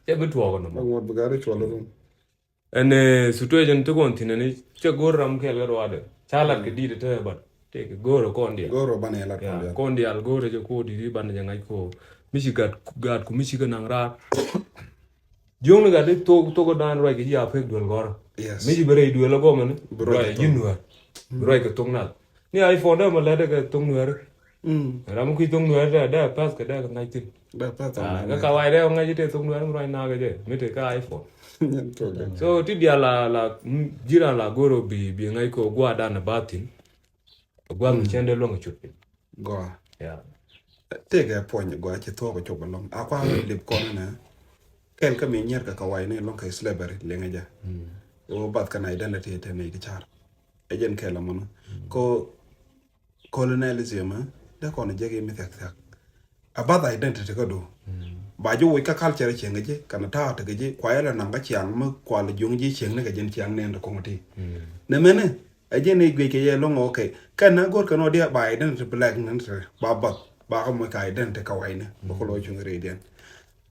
Cɛ bi tuɔɔk nɔmɔ. Ɛn, eh, situation ti kɔn thin ɛn cɛ go̱r ram kɛl kɛ ruadɛ. Ca lat kɛ dit ɛ tɛ ban. Tëëkɛ go̱r ɛ kɔn dial. Go̱r ɛ ban ɛ lat kɔn dial. Kɔn dial go̱r ɛ jɛ ko̱ dit i̱ ban jɛ ŋa̱c ko̱. Mi ci gat, gat ku mi ci kɛ naŋ raar. Jiökni gat i̱ thok, thok ɛ dan ruac kɛ ji̱ a pek duel gɔ̱r. Yes. Mi ci bi rɛy duel ɛ gɔmɛ ni. Bi ruac ji̱ nuäär. Bi ruac kɛ thok nath. Ni iPhone dee mɛ lɛt kɛ thok nuäär. Ram mi kui̱ thok nuäär dee, dee path kɛ dee kɛ ŋa̱c thi̱n. Dee path kɛ ŋa̱c. Kä kawaida ŋa̱c i̱ tëë thok nuäär mi ruac nakä jɛ mi tëë kä iPhone. So ti diaal la, la, ji̱ ran la go̱r ɔ bi, bi ŋa̱c kɛ ɔ gua̱a̱r dan ɛ bath thi̱n. Ɔ gua̱a̱r mi cɛn dee luäŋ ɛ cut piny. Gɔaa. Tëëkɛ puɔ̱ny gɔaa ci thuɔ̱k ɛ cop ɛlɔ̱ŋ. A kua lip kɔn ɛnɛ. Kɛl kä mi nyier kɛ kawaida ni ɛlɔ̱ŋ kɛ slavery liŋɛ jɛ. Ɔ bath kɛn identity te nɛy ti car. Ɛ jɛn kɛl ɛmɔnɔ. Ko colonialism, eh, dee kɔn jek i̱ mi thiak thiak. A bath identity kä du. Ba ji̱ woc kä culture cieŋ kɛ ji̱ kɛn ta̱a̱ tekɛ ji̱ kua yɛl ɛ naŋ kä ciaŋ mi kua lɛ juɔ̱ŋ ji̱ cieŋ ni kɛ ji̱n ciaŋ nɛn ti ko̱ŋ ti. Nɛ mɛni ɛ ji̱n i̱ guic kɛ yɛ lo̱ŋ, okay. Kɛn na go̱r kɛn ɔ diɛ ba identity black ni ti ba bath ba kä moc kɛ identity kɛ wa̱i̱ni bä kä lo̱ cuŋ rɛydiɛn.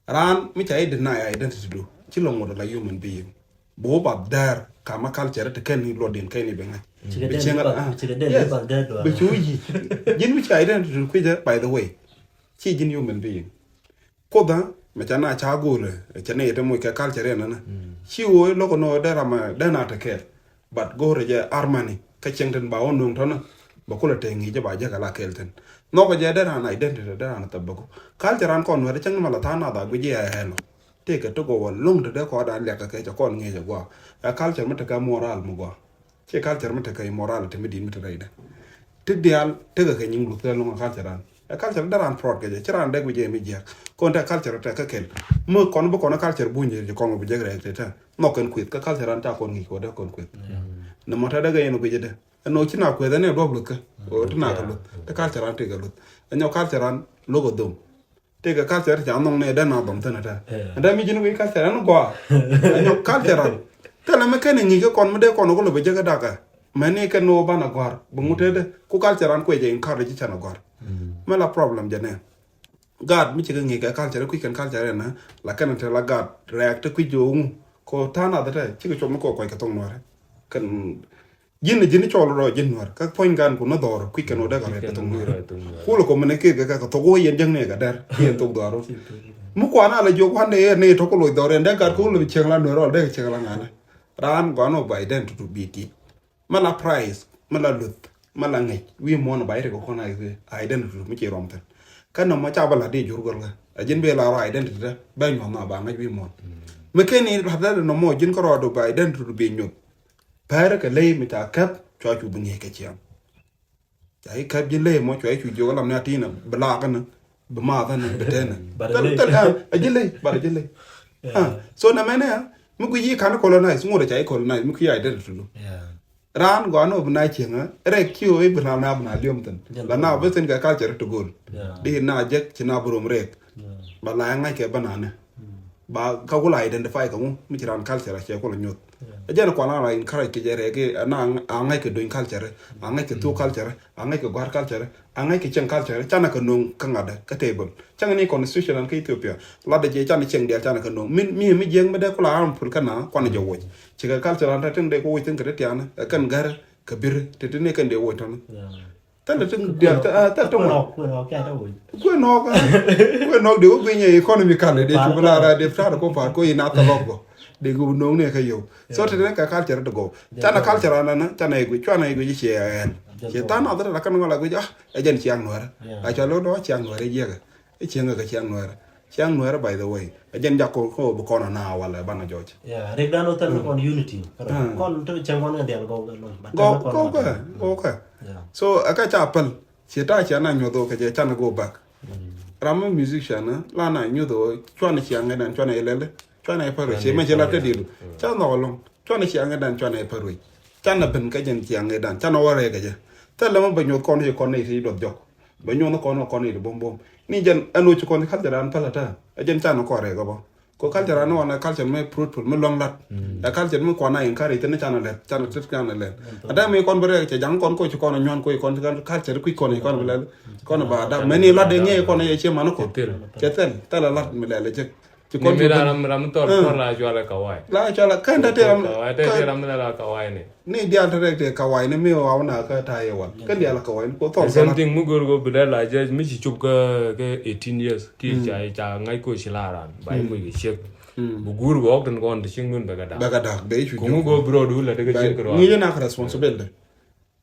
Raan mi ca i̱ deny identity du ci lɔ ŋot ala human being. Bi wä bath dɛr kamä culture ti kɛn ni luɔtdiɛn kɛn ni bi ŋa̱c. Bi cieŋ, ah, yes. Bi cu yic. Ji̱n mi ca identity du kui̱cä, by the way, ci ji̱n human being. Kuothä mɛ ca na ca go̱o̱lɛ cɛ ni yɛ te moc kɛ culture yɛn nänä. Ci wä lo̱k nɔ dee ram dee na te kɛɛl. But go̱o̱rɛ jɛ harmony kä cieŋ tin ba wä nuŋ tɔnä. Bɛ kulɛ te ŋi̱i̱cä ba jɛ kɛ la kɛɛl tin. Nhɔkɛ jɛ dee ran identity dee ran thäp bä ku. Culture ran kɔn nuɛr cäŋ ni ma la tha̱a̱ŋ nath a guic jɛ ɛ hɛl ɔ. Tëëkɛ ti gɔw a lo̱ŋ ti dee kɔɔdan liak kɛ kɛ cɛ kɔn ŋi̱i̱cɛ gua̱a̱. Ɛ culture mi tekɛ moral mi gua̱a̱. Ci culture mi tekɛ immorality mi di̱i̱t mi te rɛydɛ. Ti diaal tekɛ kɛ nyiŋ luth kɛ lo̱ŋ ɛ culture ran. Ɛ culture dee ran proud kɛ jɛ ci ran dee guic jɛ mi jiɛk. Kɔn te culture tekɛ kɛl. Mi kɔn bi kɔn ɛ culture buny jɛ kɔn bi jek rɛk te te. Nhɔk kɛn kueth kä culture ran ca kɔn ŋi̱i̱c kɛ wä dee kɔn kueth. Nɛ mɔ te dee kɛ yɛn guic jɛ dee. Ɛn ɔ ci na kueth ɛn ɛ duɔp luth kä. Ɔ ti na kɛ luth. Te culture ran tekɛ luth. Ɛ nyɔ culture ran lo̱k ɛ dhom. Tëëkɛ culture ca nhɔŋ ni dee na dhɔm thin ata. Ata mi ji̱n wi̱i̱ culture ɛn gɔaa. Ɛn nyɔk culture an. Thilɛ mi kɛn iŋi̱i̱kä kɔn mi dee kɔn kulɛ bi jek ɛ dakä. Mɛni kɛn ni wä banɛ gɔ̱a̱r bi ŋut tëëdɛ ku culture an kuɛ jɛ encourage ci canɛ gɔ̱a̱r. Mɛ la problem jɛ nɛ. Gaat mi cikɛ ŋi̱i̱kɛ culture kui̱ kɛn culture ɛn la kɛn te la gaat rɛɛk te kui̱ jɛ ŋu. Ko ta̱a̱ nath ata cikɛ cuɔp mi kɔ kuac kɛ thoŋ nuɔrɛ. Kɛn Ji̱n ji̱n cɔl rɔ ji̱n nuɛr kä puɔ̱ny gan ku ni dhɔr kui̱ kɛn wä dee kɛ rɛt kɛ thok nuɛr. Kulɛ kɔminiket kɛ kɛ thok wä yɛn jäŋ ni kɛ dɛr kiɛ thok dhɔr. Mi kuan a la jiök wan ni yɛn ni tɔk loc dhɔr yɛn dee gat kulɛ cieŋ la nuɛr ɔl dee cieŋ la ŋanɛ. Raan gɔan wä ba identity bi ti. Mi la price mi la luth mi la ŋäc wi̱i̱ muɔ̱n ba itek kɔn a identity mi ci rɔm thin. Kä nɔmɔ ca bä la di jur gɔl kɛ a ji̱n bi la rɔ identity dɛ bɛ nyuɔ̱n na ba ŋäc wi̱i̱ muɔ̱n. Mi ken ni la dee nɔmɔ ji̱n kärɔɔdu ba identity bi nyuth. Pɛrɛ kɛ ley mi ca käp cua cu bi ŋi̱i̱c kɛ ciɛŋ. Ca i̱ käp ji̱ ley mɔ cua i̱ cu jiök lam ni a ti̱i̱n bi laak ni bi maath ni bi tɛn ni. Thil thil a ji̱ ley bat a ji̱ ley. So na mɛnɛ a mi kui̱ yi kan colonize ŋot a ca i̱ colonize mi kui̱ identity lu. Raan gɔaa ni bi na cieŋ a rɛk ci ɣöö i̱ bi na na bi na liom thin la na bi thin kɛ culture ti go̱o̱l. Di na jek ci na bi rom rɛk. Ba la ŋa̱c kɛ bä na ni. Ba kä wula identify kɛ ŋu mi ci ran culture cɛ kulɛ nyuɔth. Ɛ jɛn kuan a la encourage kɛ jɛ rɛk a ŋa̱c kɛ duny culture a ŋa̱c kɛ thuk culture a ŋa̱c kɛ gua̱r culture a ŋa̱c kɛ cieŋ culture canɛ kɛ no̱o̱ŋ kä ŋa̱t kä table. Cäŋ ni constitution an kä Ethiopia lat dɛ jɛ canɛ cieŋ diaal canɛ kɛ no̱o̱ŋ mi mi jiɛŋ mi dee kula an pul kä na kuan jɛ woc. Cikɛ culture an te tin dee kɛ woc tin kɛ ti tianɛ ɛ kɛn gɛr kɛ bir ti ti ni kɛn dee woc tɔn. Thilɛ ti diaal thilɛ ti ŋuan. Kuɛ nɔɔk kuɛ nɔɔk dee wä guinyɛ economy kalɛ dee cubi la ra dee tar kɔ pa̱a̱t kɔ in a thilɔk bɔ dee gubi no̱o̱ŋ ni kɛ yio̱w. So ti ni kɛ culture ti gɔw canɛ culture an nana canɛ i̱ guic cuanɛ i̱ guic i̱ ciɛ ɛn ciɛ than a thilɛ la kɛn ŋɔl a guic a ɛ jɛn ciaŋ nuɛrɛ a cua lo̱k dɔɔ ciaŋ nuɛrɛ jiɛkɛ i̱ ciɛŋ kɛ ciaŋ nuɛrɛ. Ciaŋ Nuɛɛrä, by the way. Ɛ jɛn jak kɔn kɔ bi kɔn ana walɛ banɛ jɔc. Yeah, rik dan wä thɛl ni kɔn unity. Kɔn te cɛŋ kɔn kɛ dial gɔw kɛ lɔn. Gɔw kɛ, gɔw kɛ. So ɛ kɛ ca päl. Ci ta ci ana nyuɔth wä kɛ jɛ canɛ go back. Ram mi musician la na nyuɔth wä cuanɛ ciaŋ ɛ dan cuanɛ ilɛl. Cuanɛ ipär wä ci mɛ ci la te dilu. Ca nhɔk lɔŋ. Cuanɛ ciaŋ ɛ dan cuanɛ ipär wä. Canɛ ben kɛ jɛn ciaŋ ɛ dan canɛ wä rɛɛ kɛ jɛ. Thɛl lɛ mɛ bɛ nyuɔth kɔn ci kɔn ni ti duɔth jɔk. Bɛ nyuɔth kɔn kɔn ni ti bom bom. Ni jɛn ɛn wä ci kɔn culture an pälä tɛ. Ɛ jɛn canɛ kɔn rɛɛ kɛ bɔ. Ko culture an wan ɛ culture mi fruitful mi lɔŋ lat. Ɛ culture mi kɔn a encourage thin canɛ lɛt canɛ tit canɛ lɛt. Ɛ dee mi kɔn bi rɛɛ cɛ jaŋ kɔn ko ci kɔn a nyuan ko ci kɔn culture kui̱ kɔn ci kɔn bi lɛl. Kɔn ba da mɛ ni lat de ŋiɛ kɔn a yɛ cie man ko. Cɛ thil thil a lat mi lɛl cɛ. Ci kɔn mi ran ram ram tɔr tɔr la cuala kawai. La cuala kan ta te ram kawai te te ram la kawai ni. Ni dial te rek te kawai ni mi wa na ka ta ye wal. Kan dial kawai ni ko tɔr. Same thing mu gor go bidal la judge mi ci chup ka ka eighteen years ki ca ca ngai ko ci la ran. Ba mu ki check. Bu gur go ok ten ko on te ching nun be ga da. Be ga da be chu. Ku mu go bro du la de ga check ro. Ni na responsibility.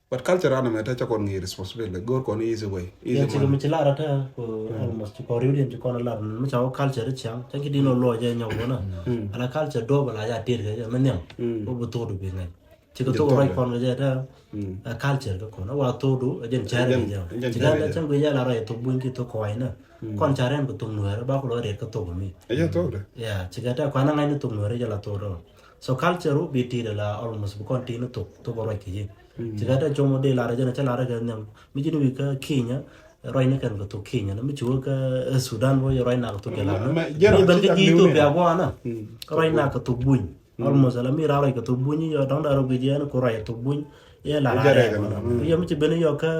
But culture an mɛ te ca kɔn ŋi̱i̱ responsibility go̱o̱r kɔn easy way. Yɛn ci kɛ mi ci lar ata ko almost ci kɔn riw diɛn ci kɔn lar mi ca wä culture ciaŋ ca ki din ɔ luɔ jɛ nyɔk wä na. Ala culture duɔp ala ya tir kɛ jɛ mi nhiam. Ko bi thok du bi ŋa̱c ci kɛ thok rɔc kɔn kɛ jɛ ta. Culture kɛ kɔn a wa thok du a jɛn cɛr kɛ jɛ ci kɛ ta cɛn kɛ jɛ la rɔc thok buny ki thok kɔwac na. Kɔn ca rɛn kɛ thok nuɛɛr ba ku lɔ riɛt kɛ thok mi. Ya ci kɛ ta kuan a ŋa̱c ni thok nuɛɛr jɛ la thok dɔ. So culture wä bi tir ala almost bi kɔn tir ni thok thok rɔc kɛ jɛ. Ci kɛ tɛ com wä dee lar jɛn cä lar kɛ nhiam mi ji̱n wi̱i̱ kä Kenya. Rɔy ni kɛn kɛ thok Kenya ni mi ci wä kä Sudan wä rɔy nak kɛ thok jɛ lar ni ben kä ji̱ Ethiopia guana. Rɔy nak kɛ thok buny almost ala mi rar rɔy kɛ thok buny yɔ dɔŋ dar rɔ guic yɛn ku rɔy kɛ thok buny. Yɛ lar arɛ yɛ mi ci ben yɔ kä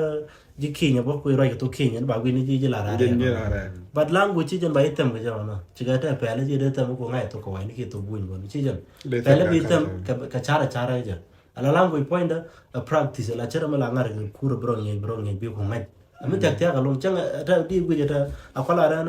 ji̱ Kenya bä ku rɔy kɛ thok Kenya ni ba guic ni ji̱ ji̱ lar arɛ. But language ci jɛn ba yi thɛm kɛ jɛ wana ci kɛ tɛ pɛl ji̱ dee thɛm ku ŋa̱c thok kɛ wa̱y ni ki thok buny bä ni ci jɛn pɛl bi thɛm kɛ car car jɛ. Ala language puɔ̱nydä a practice ala cärä mi la ŋa̱r kɛ kur bä rɔ ŋi̱eec bä rɔ ŋi̱eec bi ku ŋa̱c. Ami thiak thiak alum cäŋ ata di guic ata a kɔla rɛn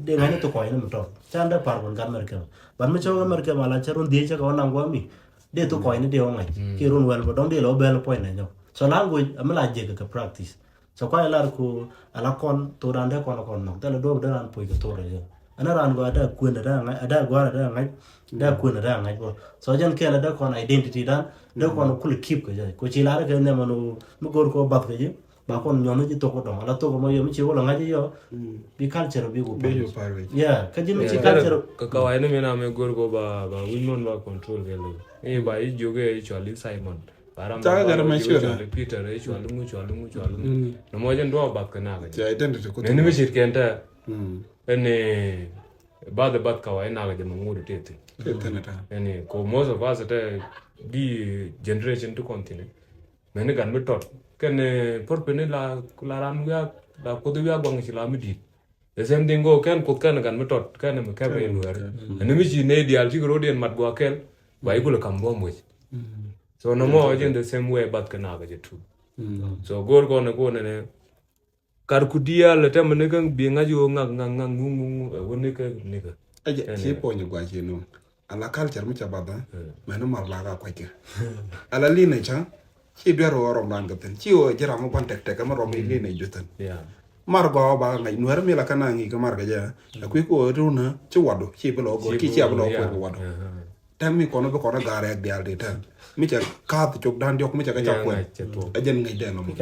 di ŋa̱c ni thok kɔc ni mi tɔk can dee par kun gat mɛr kɛm. Ban mi cä wä mɛr kɛm ala cä run dhiec cä kɛ wä naŋ guɔ mi di thok kɔc ni di wä ŋa̱c ki run wɛl bä dɔŋ di la wä bɛl puɔ̱nydä nyɔk. So language ami la jiɛk kɛ practice. So kuay lar ku ala kɔn thok dan dee kɔn kɔn nhɔk thilɛ duɔp dee ran puc kɛ thok rɛ jɛ. Ɛn ran gɔaa dee kuën dee ŋa̱c dee gua̱a̱r dee ŋa̱c dee kuën dee ŋa̱c bä. So jɛn kɛɛl dee kɔn identity dan dee kɔn kul keep kɛ jɛ ku ci lar kɛ nhiam ɛn mi go̱o̱r kɛ bath kɛ jɛ. Ba kɔn nyuɔn ji̱ thok dɔŋ ala thok mɔ yɔ mi ci wä la ŋa̱c yɔ. Bi culture bi ku pal. Yeah kä ji̱ mi ci culture. Kɛ kawai ni mi na mi go̱o̱r kɛ ba ba wi̱c mɔn ba control kɛ lɛ. Ni ba i̱ jiök i̱ cual i̱ Simon. Ba ram ca kɛ gat mɛ cual i̱ Peter i̱ cual i̱ ŋu cual i̱ ŋu cual i̱ ŋu. Nɔmɔ jɛn duɔɔk bath kɛ nak. Ca identity ku nɛni mi cit kɛn tɛ. Ɛn i̱ bath i̱ bath kawai nak jɛ mɛ ŋut i̱ tëë thi̱n. Ɛn i̱ ko most of us tɛ di generation ti kɔn thi̱n. Mɛni gat mi tɔt kɛn purpose ni la la ran wiak la kuoth wiak guaŋ ci la mi di̱i̱t. The same thing go kɛn kuoth kɛn gat mi tɔt kɛn mi kɛp in wɛr. Ɛn mi ci ne dial ci kɛ rot in mat gua kɛl ba i̱ kulɛ kam buɔm wec. So nɔmɔ jɛn the same way bath kɛ nak jɛ tu. So go̱o̱r kɔn kɔn nɛ Kar ku diaal ɛ tɛmɛ ni kä bi ŋa̱c ɣöö ŋak ŋak ŋak ŋu ŋu ŋu ɛ wä ni kä ni kä. Ɛ jɛ ci puɔ̱ny gua̱c ci nu. Ala culture mi ca bath ɛ mɛn ni mar la ka kuac kɛ. Ala lin ɛ cä ci duer ɣöö rɔm ran kɛ thin ci ɣöö ji̱ ram mi gua̱n tɛk tɛk ɛ mi rɔm i̱ lin ɛ juth thin. Mar gɔaa ba ŋa̱c nuɛr mi la kä na ŋi̱i̱k kä mar kɛ jɛ ɛ kui̱ kɛ ɣöö run ɛ ci wadu ci bi lɔ gɔr ki ci a bi lɔ kuɛn kɛ wadu. Tɛm mi kɔn bi kɔn gar rɛk diaal di tɛm mi cɛ kath cok dan diɔk mi cɛ kɛ ca kuɛn. Ɛ jɛn ŋäc dɛn ɔmɔ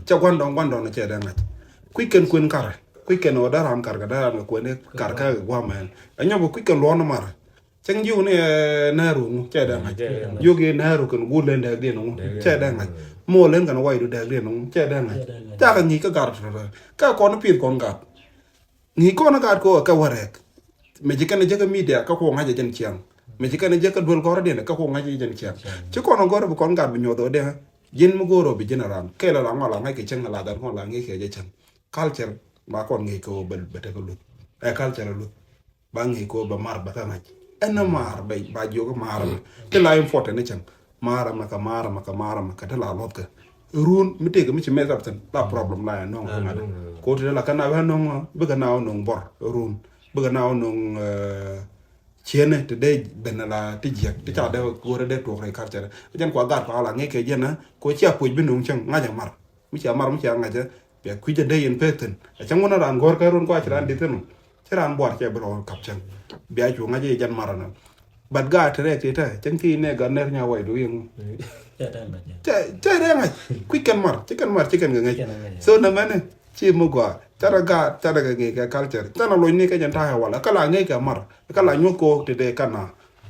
cɛ guan dɔn guan dɔn cɛ dɛn ŋac. Kui̱ kɛn kuɛn kar kui̱ kɛn ɔ daram kar kɛ daram kɛ kuɛn kar kɛ guam ɛn ɛ nyɔk kui̱ kɛn luɔn mar. Cɛŋ jiw ni ɛ nɛɛru ŋu cɛ dɛn ŋac. Jiw ki nɛɛru kɛn guur len dɛk diɛn ŋu cɛ dɛn ŋac. Muɔ len kɛn wac du dɛk diɛn ŋu cɛ dɛn ŋac. Cakɛ ŋi̱i̱c kä gar tɔtɔ kɛ kɔn pieth kɔn gar. Ŋi̱i̱c kɔn ɛ gaat kɛ ɣöö kɛ wä rɛɛk. Mëë ci kɛn ɛ jek ɛ media kä kuɔ ŋa̱c ɛ jɛn ciaŋ. Mëë ci kɛn ɛ jek ɛ duel gɔ̱rä diɛn kä kuɔ ŋa̱c ɛ jɛn ciaŋ. Ci kɔn ɛ gɔ̱rä bi kɔn gat bi nyuɔth ɣöö dee ji̱n mi go̱o̱r ɣöö bi ji̱n ɛ raan kɛl ɛ la ŋɔl a ŋa̱c kɛ cäŋ ɛ la dhɛn kɔn la ŋi̱i̱c kɛ jɛ cäŋ. Culture ba kɔn ŋi̱i̱c kɛ ɣöö bɛ tekɛ luth. Ɛ culture ɛ luth. Ba ŋi̱i̱c kɛ ɣöö bɛ mar bɛ kä ŋa̱c. Ɛn ɛ mar bɛ ba jiök ɛ mar ɛmɛ ti la important ni cäŋ. Mar ɛmɛ kɛ mar ɛmɛ kɛ mar ɛmɛ kɛ ti la luɔth kɛ. Run mi tëëk mi ci mess up thin la problem la ɛ nɔŋ kɛ ŋa̱t. Ko ti la kɛ na wä nɔŋ bikɛ na wä nɔŋ bɔr run bikɛ na wä nɔŋ. Ciene ti dee ben la ti jiɛk ti ca dee go̱rɛ dee tuɔk rɛy culture jɛn kua gat kua la ŋi̱i̱c kɛ jɛn ko cia puc bi nɔŋ cäŋ ŋa̱c ɛ mar mi cia mar mi cia ŋa̱c ɛ bia kui̱c ɛ dee yɛn pek thin ɛ cäŋ wä na ran go̱r kɛ run kua ci ran di thin. Ci raan buar cɛ bi rɔ kap cɛŋ. Bia cu ŋa̱c i̱ jɛn marä nä. But gaat ti rɛɛk ti tɛ cɛŋ ti nɛ gat nɛr nya way du yɛŋ. Cɛ tɛ ŋa̱c. Cɛ cɛ rɛ ŋa̱c. Kui̱ kɛn mar ci kɛn mar ci kɛn kɛ ŋa̱c. Kɛn ŋa̱c. So nɛ mɛni ci mi gɔaa canɛ gaat canɛ kɛ ŋi̱i̱c kɛ culture canɛ loc ni kɛ jɛn ta̱a̱ ɛ wal ɛ kä la ŋi̱i̱c kɛ mar ɛ kä la nyuɔ̱th kɛ ɣöök ti dee kɛn na.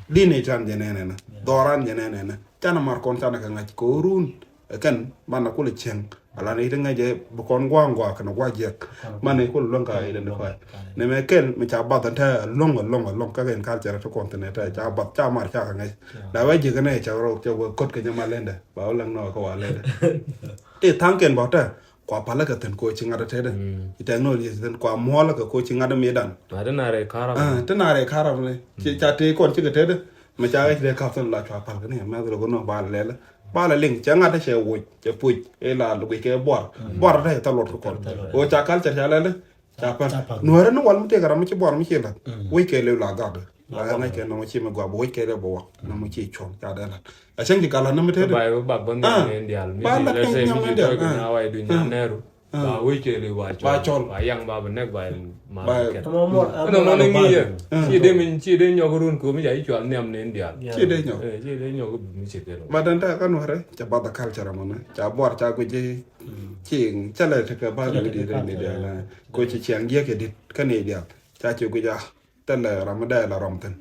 Di ni can jɛ nɛnɛ nɛ dhɔran jɛ nɛnɛ nɛ canɛ mar kɔn canɛ kɛ ŋa̱c kɛ ɣöö run. Ɛ kɛn banɛ kulɛ cieŋ. Ala ni ti ŋäcɛ bi kɔn gua̱a̱ŋ gua̱a̱ kɛn gua̱a̱ jiɛk. Manɛ kul luäŋ ka identify. Nɛ mɛ kɛl mi ca bath ɛn tɛ luäŋ luäŋ luäŋ kä kɛn culture ti kɔn thin ɛ tɛ ca bath ca mar ca kɛ ŋäc. La wɛ jiɛk ɛn ɛ ca rɔ ca wä kot kɛ nyɛ ma lɛndɛ ba wä läŋ nɔ kɛ wa lɛndɛ. Ti thaŋ kɛn bä tɛ kua palä kɛ thin ko ci ŋa̱t ɛ tɛtdɛ. Ci technology thin kua muɔlä kɛ ko ci ŋa̱t ɛ mi dan. Ti na rɛ karab ni ci ca ti kɔn ci kɛ tɛtdɛ. Mɛ ca ɣɛc dee kap thin la cua pal kɛ ni mɛ dhil kɛ nɔ ba lɛlɛ. Ba la liŋ cɛ ŋa̱t cɛ woc cɛ puc ila guic kɛ buar. Buar rɛ thal lot kɛ kɔn. Wo ca culture ca lɛlɛ. Ca pal nuɛrɛ ni wal mi tëëk ram mi ci buar mi ci lat. Woc kɛ leu la gak la ŋa̱c kɛ nɔmɔ ci mi guap woc kɛ leu bɛ wak nɔmɔ ci cuɔn ca dee lat. A cäŋ ci kala nɔmɔ tëëk. Ba ba ba ni dial mi ba ci la lɛ sɛ mi ci dɔk na wa du nya nɛru. Ba wec kɛ li ba cɔl ba yaŋ ba bi nɛk ba ma kɛn. Ɛn mɔ ni ŋi̱i̱ yɛ ci dee min ci dee nyɔk run ko mi ca i̱ cual nhiam ni dial. Ci dee nyɔk. Ci dee nyɔk bi mi ci kɛn. Ba dan ta kan wɛrɛ ca ba da culture mɔ na ca buar ca guic ci ci ca lɛ tekɛ ba ni di ni dial. Ko ci ciaŋ giɛ kɛ dit kan ni dial ca ci guic a. Thilɛ ram mi dee la rɔm thin.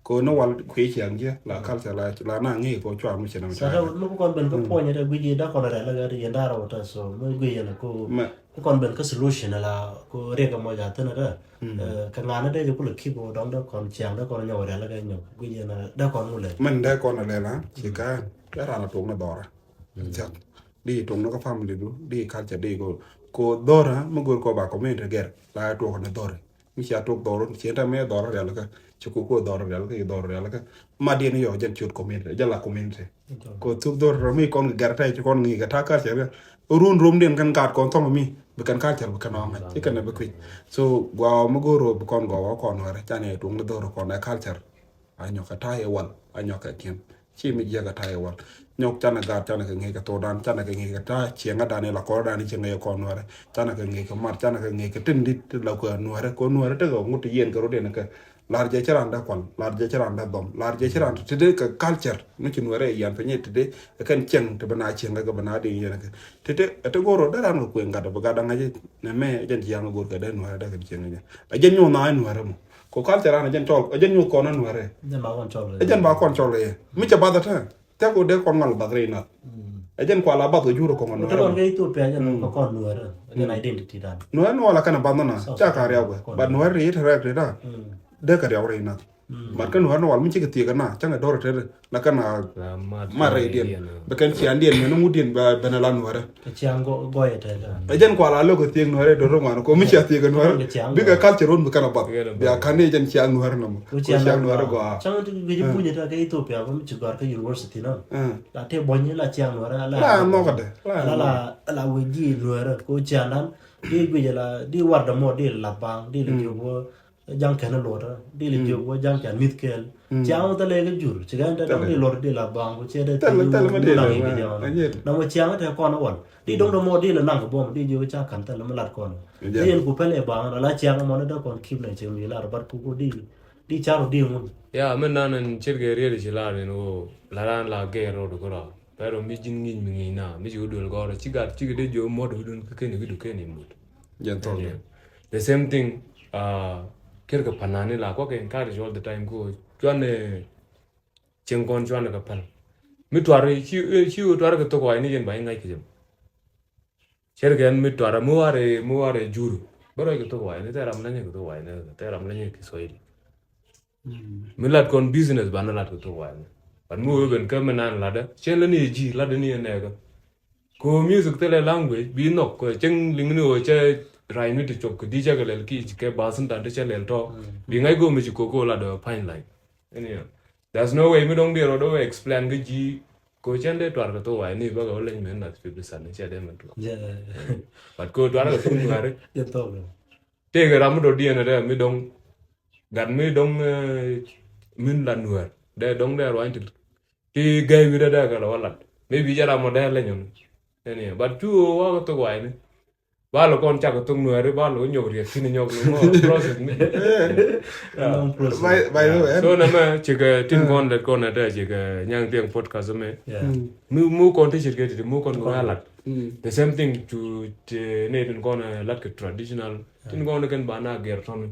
Ko ni wal kui̱ ciaŋ jiɛ la culture la la na ŋi̱i̱c ko cua mi ci nam. Sa ta mi ku kɔn ben kä puɔnyɛ ta guic yi da kɔn rɛl kä yɛn da rɔw ta so mi guic yɛn ko. Mɛ ku kɔn ben kä solution la ko riek mɔ ja thin ta. Kä ŋa ni dee jɛ kulɛ kip ko dɔŋ da kɔn ciaŋ da kɔn nyɔk rɛl kä nyɔk guic yɛn da kɔn mu lɛ. Mɛn dee kɔn lɛ la ci ka ya ran a tok ni dhɔra. Jat di tok ni kä family du di culture di ko ko dhɔra mi gor ko ba community gɛr la tok ni dhɔra. Mi cia tok dhɔr ci ta mɛ dhɔr rial kä ci ku ku dhɔr rial kä dhɔr rial kä. Ma dien yɔ jɛn ciot community jɛn la community. Ko thuk dhɔr rɔ mi kɔn gɛr ta ci kɔn ŋi̱i̱ kɛ ta kar cɛ kɛ run rom dien kɛn gat kɔn thɔŋ mi bi kɛn culture bi kɛn ɔŋ ci kɛn bi kui̱. So gua mi goro bi kɔn gua kɔn wɛrɛ ca ni tung ni dhɔr kɔn ɛ culture. A nyɔk kɛ ta yɛ wal a nyɔk kɛ kiɛn. Ci mi jiɛk a ta̱a̱ iwal nyɔk canɛ gaat canɛ kɛ ŋi̱i̱c kɛ thokdan canɛ kɛ ŋi̱i̱c kɛ ta̱a̱ cieŋädan ila kɔrdan cieŋä yɛ kɔn nuɛrɛ. Canɛ kɛ ŋi̱i̱c kɛ mat canɛ kɛ ŋi̱i̱c kɛ tin dit ti la kuɛ nuɛrɛ kɛ nuɛrɛ tekɛ ŋut ti yiɛn kɛ rot yɛn kɛ. Lar jɛ ci ran dee kual lar jɛ ci ran dee dhɔm lar jɛ ci ran ti ti dee kɛ culture mi ci nuɛrɛ yɛ yian piny ti dee kɛn cieŋ ti bi na cieŋä kɛ bi na di yɛn kɛ ti ti ti go̱r rot dee ran kɛ kuɛ gat bi gat daŋ a jɛ nɛ mɛ jɛn ci yaŋ go̱r kɛ dee nuɛrɛ dee kɛn cieŋä jɛ a jɛn nyuɔn na nuɛrɛ mɔ. Ko culture an a jɛn cɔl a jɛn nyuɔn kɔn a nuɛrɛ. Jɛn ba kɔn cɔl. A jɛn ba kɔn cɔl yɛ mi cɛ bath a tɛ. Tɛk wä dee kɔn ŋɔl bath rɛy nath. Ɛ jɛn kual a bath wä jur kɔŋ nuɛr. Tɛ kɔn kɛ Ethiopia jɛn kɔn nuɛr. Jɛn identity dan. Nuɛr ni wala kɛn a bath nɔna ca ka riaw wɛ. But nuɛr ri it rɛk ri da. Dee kɛ riaw rɛy nath. But kɛn nuɛr ni wal mi cikɛ thiek na cäŋ ɛ dɔr tɛr la kɛn a mat rɛy diɛn. Bɛ kɛn cian diɛn mɛn ŋut diɛn bɛ bɛn a la nuɛrɛ. Kɛ ciaŋ gɔyɛ tɛ da. Ɛ jɛn kual a lok kɛ thiek nuɛrɛ dor ŋuan ko mi cia thiek nuɛrɛ. Bikɛ culture run bi kɛn a bath bia kan ni jɛn ciaŋ nuɛrɛ nɔmɔ. Ko ciaŋ nuɛrɛ gɔaa. Cäŋ ti gɛ ji̱ punyɛ ta kɛ Ethiopia bä mi ci gɔ̱a̱r kä university nɔ. La tëë buɔ̱ny la ciaŋ nuɛrɛ la. La mɔkɛ dɛ la la la wec ji̱ nuɛrɛ ko ciaŋ dan di guic la di war dämɔ di la baŋ di la jiök wä jaŋ kɛn luɔt di la jiök wä jaŋ can mi̱th kɛɛl. Ciaŋ wä thilɛ kɛ jur ci kɛn te däŋ di luɔt di la baŋ ko ciɛ dɛ thil thil mi di la ŋi̱c kɛ jaŋ na mɔ ciaŋ te kɔn wal di dɔŋ dämɔ di la naŋ kɛ buɔm di jiök ca ka̱n thil mi lat kɔn. Di yɛn ku pɛl ɛ baŋ la la ciaŋ mɔn dee kɔn kip na cieŋ mi lar bat ku ko di. Di car di ŋun. Ya mi nan in cir kɛ riet ci lar in wo la ran la gɛ rot kura. Pero mi jin ŋi̱ny mi ŋi̱ny na mi ci wudul gɔr ci gat ci kɛ de jo mod wudun kɛ keni widu keni mut. Jɛn thol. The same thing. Kir kɛ panani la kwa kɛ encourage all the time ko cuan cieŋ kɔn cuan kɛ pan. Mi tuar ci ci tuar kɛ thok wa ini jɛn ba ingai kɛ jɛm. Cɛr kɛn mi tuara mi warɛ mi warɛ jur. Bä rɔy kɛ thok wayni tɛ ram lanyɛ kɛ thok wayni tɛ ram lanyɛ kɛ Swahili. Mi lat kɔn business banɛ lat kɛ thok wayni. But mi wee ben kä mi nan latdä cɛ lä ni ji̱ latdä ni nɛɛkä. Ko music thilɛ language bi nhɔk kɛ cɛŋ liŋni wä cɛ rayni ti cop kɛ di cɛ kɛ lɛl ki kɛ basin tan ti cɛ lɛl tɔ. Bi ŋa̱c go̱o̱m mi ci koko latdä pany lany. Anyhow, there's no way mi dɔŋ diɛ rɔ dɔ explain kä ji̱ ko cɛn dee tuar kä thok wayni bä kɛ wä leny mɛ nath fifty cent cɛ dee mɛ tuar. But ko tuar kä thok nuɛri. Tëëkɛ ram mi dɔ diɛn dee mi dɔŋ gat mi dɔŋ min la nuɛr dee dɔŋ dee ruany ti ti gɛy wi̱dɛ dee kɛ lɛ wä lat. Maybe jɛ ram mɔ dee leny ɔni. Anyhow, but cu wä kä thok wayni. Ba lɔ kɔn cak thok Nuɛri, ba lɔ nyɔk riɛk, tin nyɔk lɔ ŋɔ process mi. Yeah. Long process. By, by the way, so nɛmɛ cikɛ tin kɔn lɛt kɔn ɛ tɛ cikɛ Nyaŋ Thiaŋ podcast mɛ. Yeah. Mm. Mu, mu kɔn ti cirkɛ ti, mu kɔn kɛ lat. Mm. The same thing to, ti ni tin kɔn ɛ lat kɛ traditional. Tin kɔn kɛn ba na gɛr tɔn.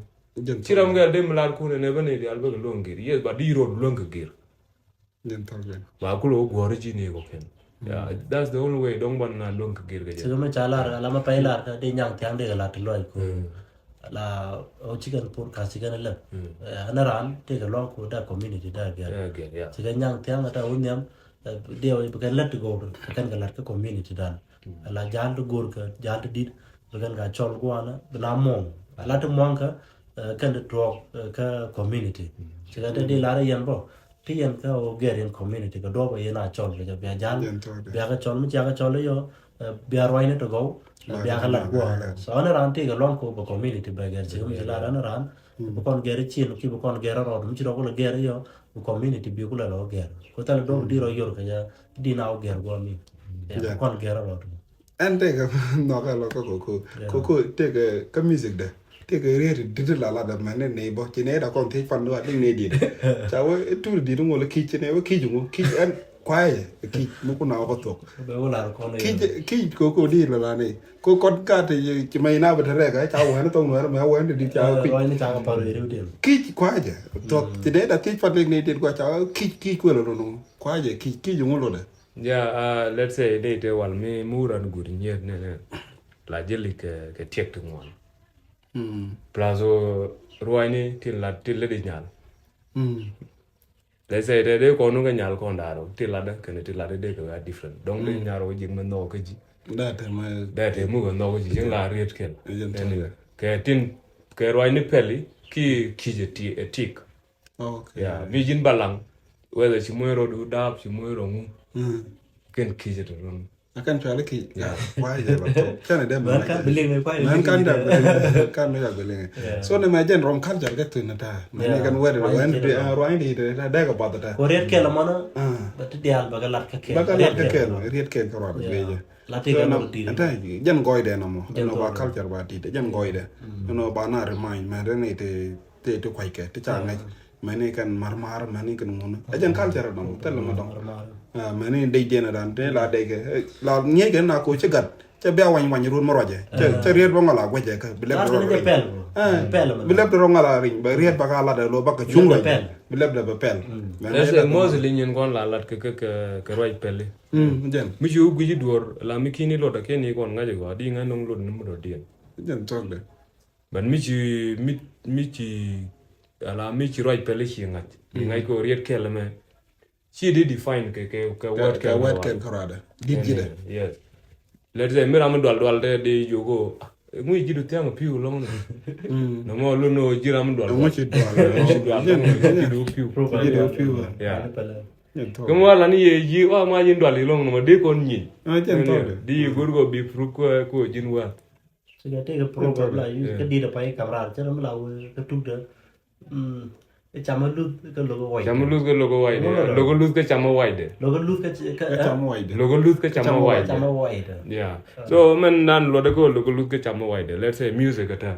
Ci ram gɛr dem lar kun ɛ nɛ bä ni dial bä kɛ luɔŋ gɛr. Yes, but di road luɔŋ kɛ gɛr. Ba kulɛ wä guɔ̱r ji̱ ni kɔ kɛn. Yeah, that's the only way dɔ̱ŋ ban na luäŋ kɛ gir kɛ jɛ. Cikɛ mi ca lar, ala ma pay lar ka di Nyaŋ Thiaŋ di kɛ lar ti lɔc ko. Ala o cikɛn podcast cikɛn lɛp. Ɛn ran ti kɛ luaŋ ko da community da gɛr. Cikɛ Nyaŋ Thiaŋ ata wä nhiam, di wä bi kɛn lɛt ti go̱o̱r kɛ kɛn kɛ lar kä community dan. Ala jal ti go̱o̱r kɛ jal ti dit bi kɛn ka cɔl guanä bi la muɔ̱ŋ. Ala ti muɔ̱ŋ kä kɛn ti tuɔɔk kä community. Cikɛ ti di lar yɛn bä. Ti yɛn kä ɣöö gɛr yɛn community kɛ duɔ̱ɔ̱p ɛ yɛn a cɔl kɛ jɛ bia jal. Bia kɛ cɔl mi cia kɛ cɔl iɔ bia ruacni ti gɔw. Bia kɛ lat guɔ. So ɛn ran ti kɛ luaŋ ko bɛ community bɛ gɛr ci mi ci lar ɛn ran. Bi kɔn gɛr i̱ cin ki bi kɔn gɛr rɔɔd mi ci rɔ kulɛ gɛr iɔ bi community bi kulɛ lɔ gɛr. Ko thɛl duɔ̱ɔ̱p di rɔ yor kɛ jɛ di na wä gɛr guɔ mi. Bi kɔn gɛr rɔɔd. Ɛn tëëkɛ nhɔk ɛ lɔ kä koko. Koko tëëkɛ kä music dɛ. Tëëkɛ riet dit la la dɛ mɛn ni bɔ ci ne da kɔn thiec pan wa ding ne dit. Ca wä tur dit ŋol kic ne wä kic ŋu kic ɛn kuayɛ kic mu kuna wä kɔ thok. Kic kic koko dit la la ne. Ko kɔn ka te ci mɛ ina bɛ te rɛk ca wä ni thok nu ɛn mɛ wä ni dit ca wä kic. Kic kuayɛ thok ci ne da thiec pan ding ne dit kua ca wä kic kic kuɛ lɔ nu kuayɛ kic kic ŋu lɔ dɛ. Ja, uh, let's say dee te wal mi muran gut nyiet ne ne. La jeli kɛ kɛ tiek ti ŋuan. Plus o ruaini tin la tin le di nyal. Let's say dee dee kɔnu kɛ nyal kɔn daro tin la de kɛn tin la de dee kɛ wa different. Donc dee nyal o jik me no kɛ ji. Dee te mu kɛ no kɛ ji jing la riet kel. Kɛ tin kɛ ruaini peli ki ki je ti etik. Okay. Yeah, bi jin balaŋ whether ci muɔ̱c rɔdu dap ci muɔ̱c rɔ ŋu. Kɛn kic ɛ tɔ run. Akan cuali kic. Yeah. Kuay jɛ ba tɔ. Kɛn ɛ dɛ mɛ kan bi liŋ kuay mɛ kan da bi liŋ kan mi da bi liŋ. So ni mɛ jɛn rɔm culture kɛ tun ta mɛ ni kan wɛr wɛn di ruany di ta dɛ kɛ bath ta. Ko riet kɛl mɔnɔ. Ba ti dial ba kɛ lat kɛ kɛl ba kɛ lat kɛ kɛl riet kɛl kɛ ruat bi jɛ. Lat ti kɛ lat ti anta jɛn gɔy dɛ nɔmɔ. Nɔ ba culture ba ti jɛn gɔy dɛ. Nɔ ba na remind mɛ dɛ ni ti ti ti kuay kɛ ti ca ŋɛc. Mɛni kɛn marmar mɛni kɛn ŋun ɛ jɛn culture dɔŋ thil ma dɔŋ. Mɛni dec diɛn dan te la dec kɛ la ŋiec kɛ na ko ci gat cɛ bia wany wany run ma ruacɛ cɛ riet bä ŋɔl a guɛcɛ kɛ bi lɛp rɔ ŋɔl a riñ bɛ riet bä ka lat lo bä kɛ cuŋ ruac bi lɛp lɛ bɛ pɛl. Mostly nyin kɔn la lat kɛ kɛ kɛ ruac pɛli. Jɛn mi ci wä guici duɔr la mi kini lot a kini kɔn ŋac gɔ di ŋac nɔŋ lot ni mi dɔ diɛn. Jɛn thɔk de. But mi ci mi mi ci ala mi ci ruac pɛli ci ŋac. Ŋac ko riet kɛl mɛ. Ci di define kɛ kɛ kɛ word kɛl word kɛl kɛ ruada. Dit ji̱ dɛ. Yes. Let's say mi ram dual dual dɛ di joko. Ŋu ji̱ du thiaŋ piu lɔŋ ni. Nɔmɔ lu no ji̱ ram dual. Ŋu ci dual. Ŋu ci dual. Ji̱ du piu. Ji̱ du piu. Yeah. Kɛ mi wa lan yɛ ji̱ wa ma ji̱ dual ilɔŋ nɔmɔ di kɔn nyi. Di gur ko bi proof ko ko ji̱ wa. Cikɛ tëëkɛ proverb la use kä dit a pay kam raar cä ram la wee kä tukdä. Ɛ camä luth kä lokä wac. Camä luth kä lokä wac dɛ. Lokä luth kä camä wac dɛ. Lokä luth kä camä wac dɛ. Lokä luth kä camä wac dɛ. Camä wac dɛ. Yeah. So mɛn nan luɔt kä lokä luth kä camä wac dɛ. Let's say music kä tɛ.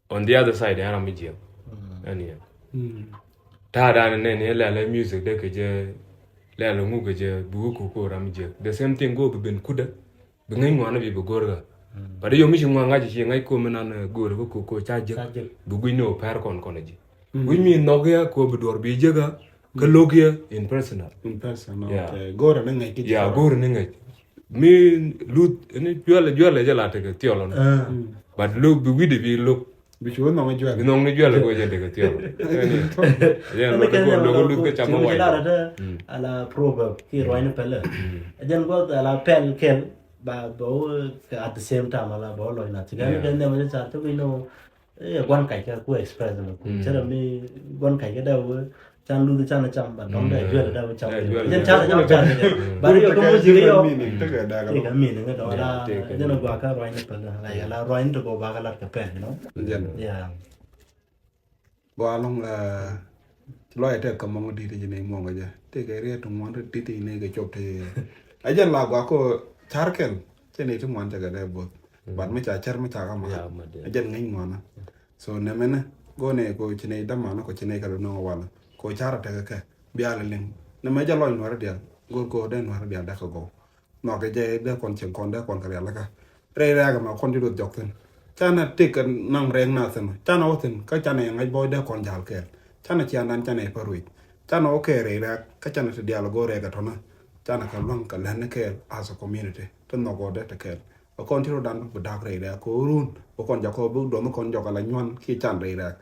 On the other side ɛ ram mi jiɛk. Ɛn yɛ. Ta̱a̱ dan nɛ ni lɛl ɛ music dɛ kɛ jɛ lɛl ɛ ŋuk kɛ jɛ bi wä koko ram mi jiɛk. The same thing go bi ben kudä. Bi ŋäc ŋuan bi bi go̱r kä. But yom mi ci ŋuan ŋa̱c ci ŋa̱c ko mi nan go̱r kä koko ca jiɛk. Bi guic ni wä pɛr kɔn kɔn ji̱. Guic mi nhɔk yɛ ko bi duɔr bi jiɛk kä. Kä lo̱k yɛ in personal. In personal. Yeah. Okay. Go̱r ni ŋäc ki. Yeah, go̱r ni ŋäc. Mi luth ni juɛl juɛl jɛ la tekɛ thiɔl ɔn. But lo̱k bi wi̱dɛ bi lo̱k. Bi cu nɔŋ juɛl. Bi nɔŋ ni juɛl ko jɛ tekɛ thiɔl. Jɛ lo̱k ko lo̱k luth kɛ camä wac. Ala proverb ki ruany pɛlɛ. Jɛn ko ala pɛl kɛl ba ba at the same time ala ba lɔc na. Tigani den ne ma jɛ car to bi no. Ɛ guan kac kɛ ku express ni ku cɛ rɛ mi guan kac kɛ dɛ wee can luth can cam ba dɔm dɛ juɛl dɛ wee cam. Jɛn can cam can kɛ ba ri yɔ kɛ music yɔ. Tɛ kɛ mi ni kɛ dɔm la jɛn a gua ka ruany ni pɛl la yɛ la ruany ni tɛ kɔ ba ka lat kɛ pɛl, you know. Yeah. Gua lɔŋ la lɔy tɛ kɛ mɔŋ di ti ni mɔŋ jɛ ti kɛ riet mɔŋ ti ti ni kɛ cop ti. A jɛn la gua ko car kɛl. Cɛ nɛy ti ŋuan cɛ kɛ dee both. But mi ca cär mi ca kä ma. Ɛ jɛn ŋäc ŋuanä. So nɛmɛnɛ go̱o̱nɛ ko ci nɛy dämanä ko ci nɛy kɛ lɛ nöŋ walä ko carɛ tekɛ kɛ bialɛ liŋ. Nɛmɛ jɛ lɔc nuäärä dial go̱o̱r ko dee nuäärä dial dee kɛ gɔw. Nhɔkɛ jɛ dee kɔn cieŋ kɔn dee kɔn kɛ rialikä. Rɛy rɛɛk ɛmɛ kɔn ti duɔth jɔk thi̱n. Canɛ tëk kɛ naŋ rɛɛk na thi̱n. Canɛ wä thi̱n kä canɛ ŋa̱c bɔc dee kɔn ja̱l kɛɛl. Canɛ ciandan canɛ pär wi̱c. Canɛ wä kɛɛl rɛy rɛɛk kä canɛ ti diaal go̱o̱r rɛɛk kɛ tɔ̱nä. Canɛ kɛ lua̱ŋ kɛ lɛn ni kɛɛl as a community. Ti nhɔk ɣɔɔ dee ti kɛɛl. Bɛ kɔn ti rɔ dan bi dak rɛy rɛɛk kɛ run. Bɛ kɔn jakɔ bi duɔth kɔn jɔk ala nyuan kiɛ can rɛy rɛɛk.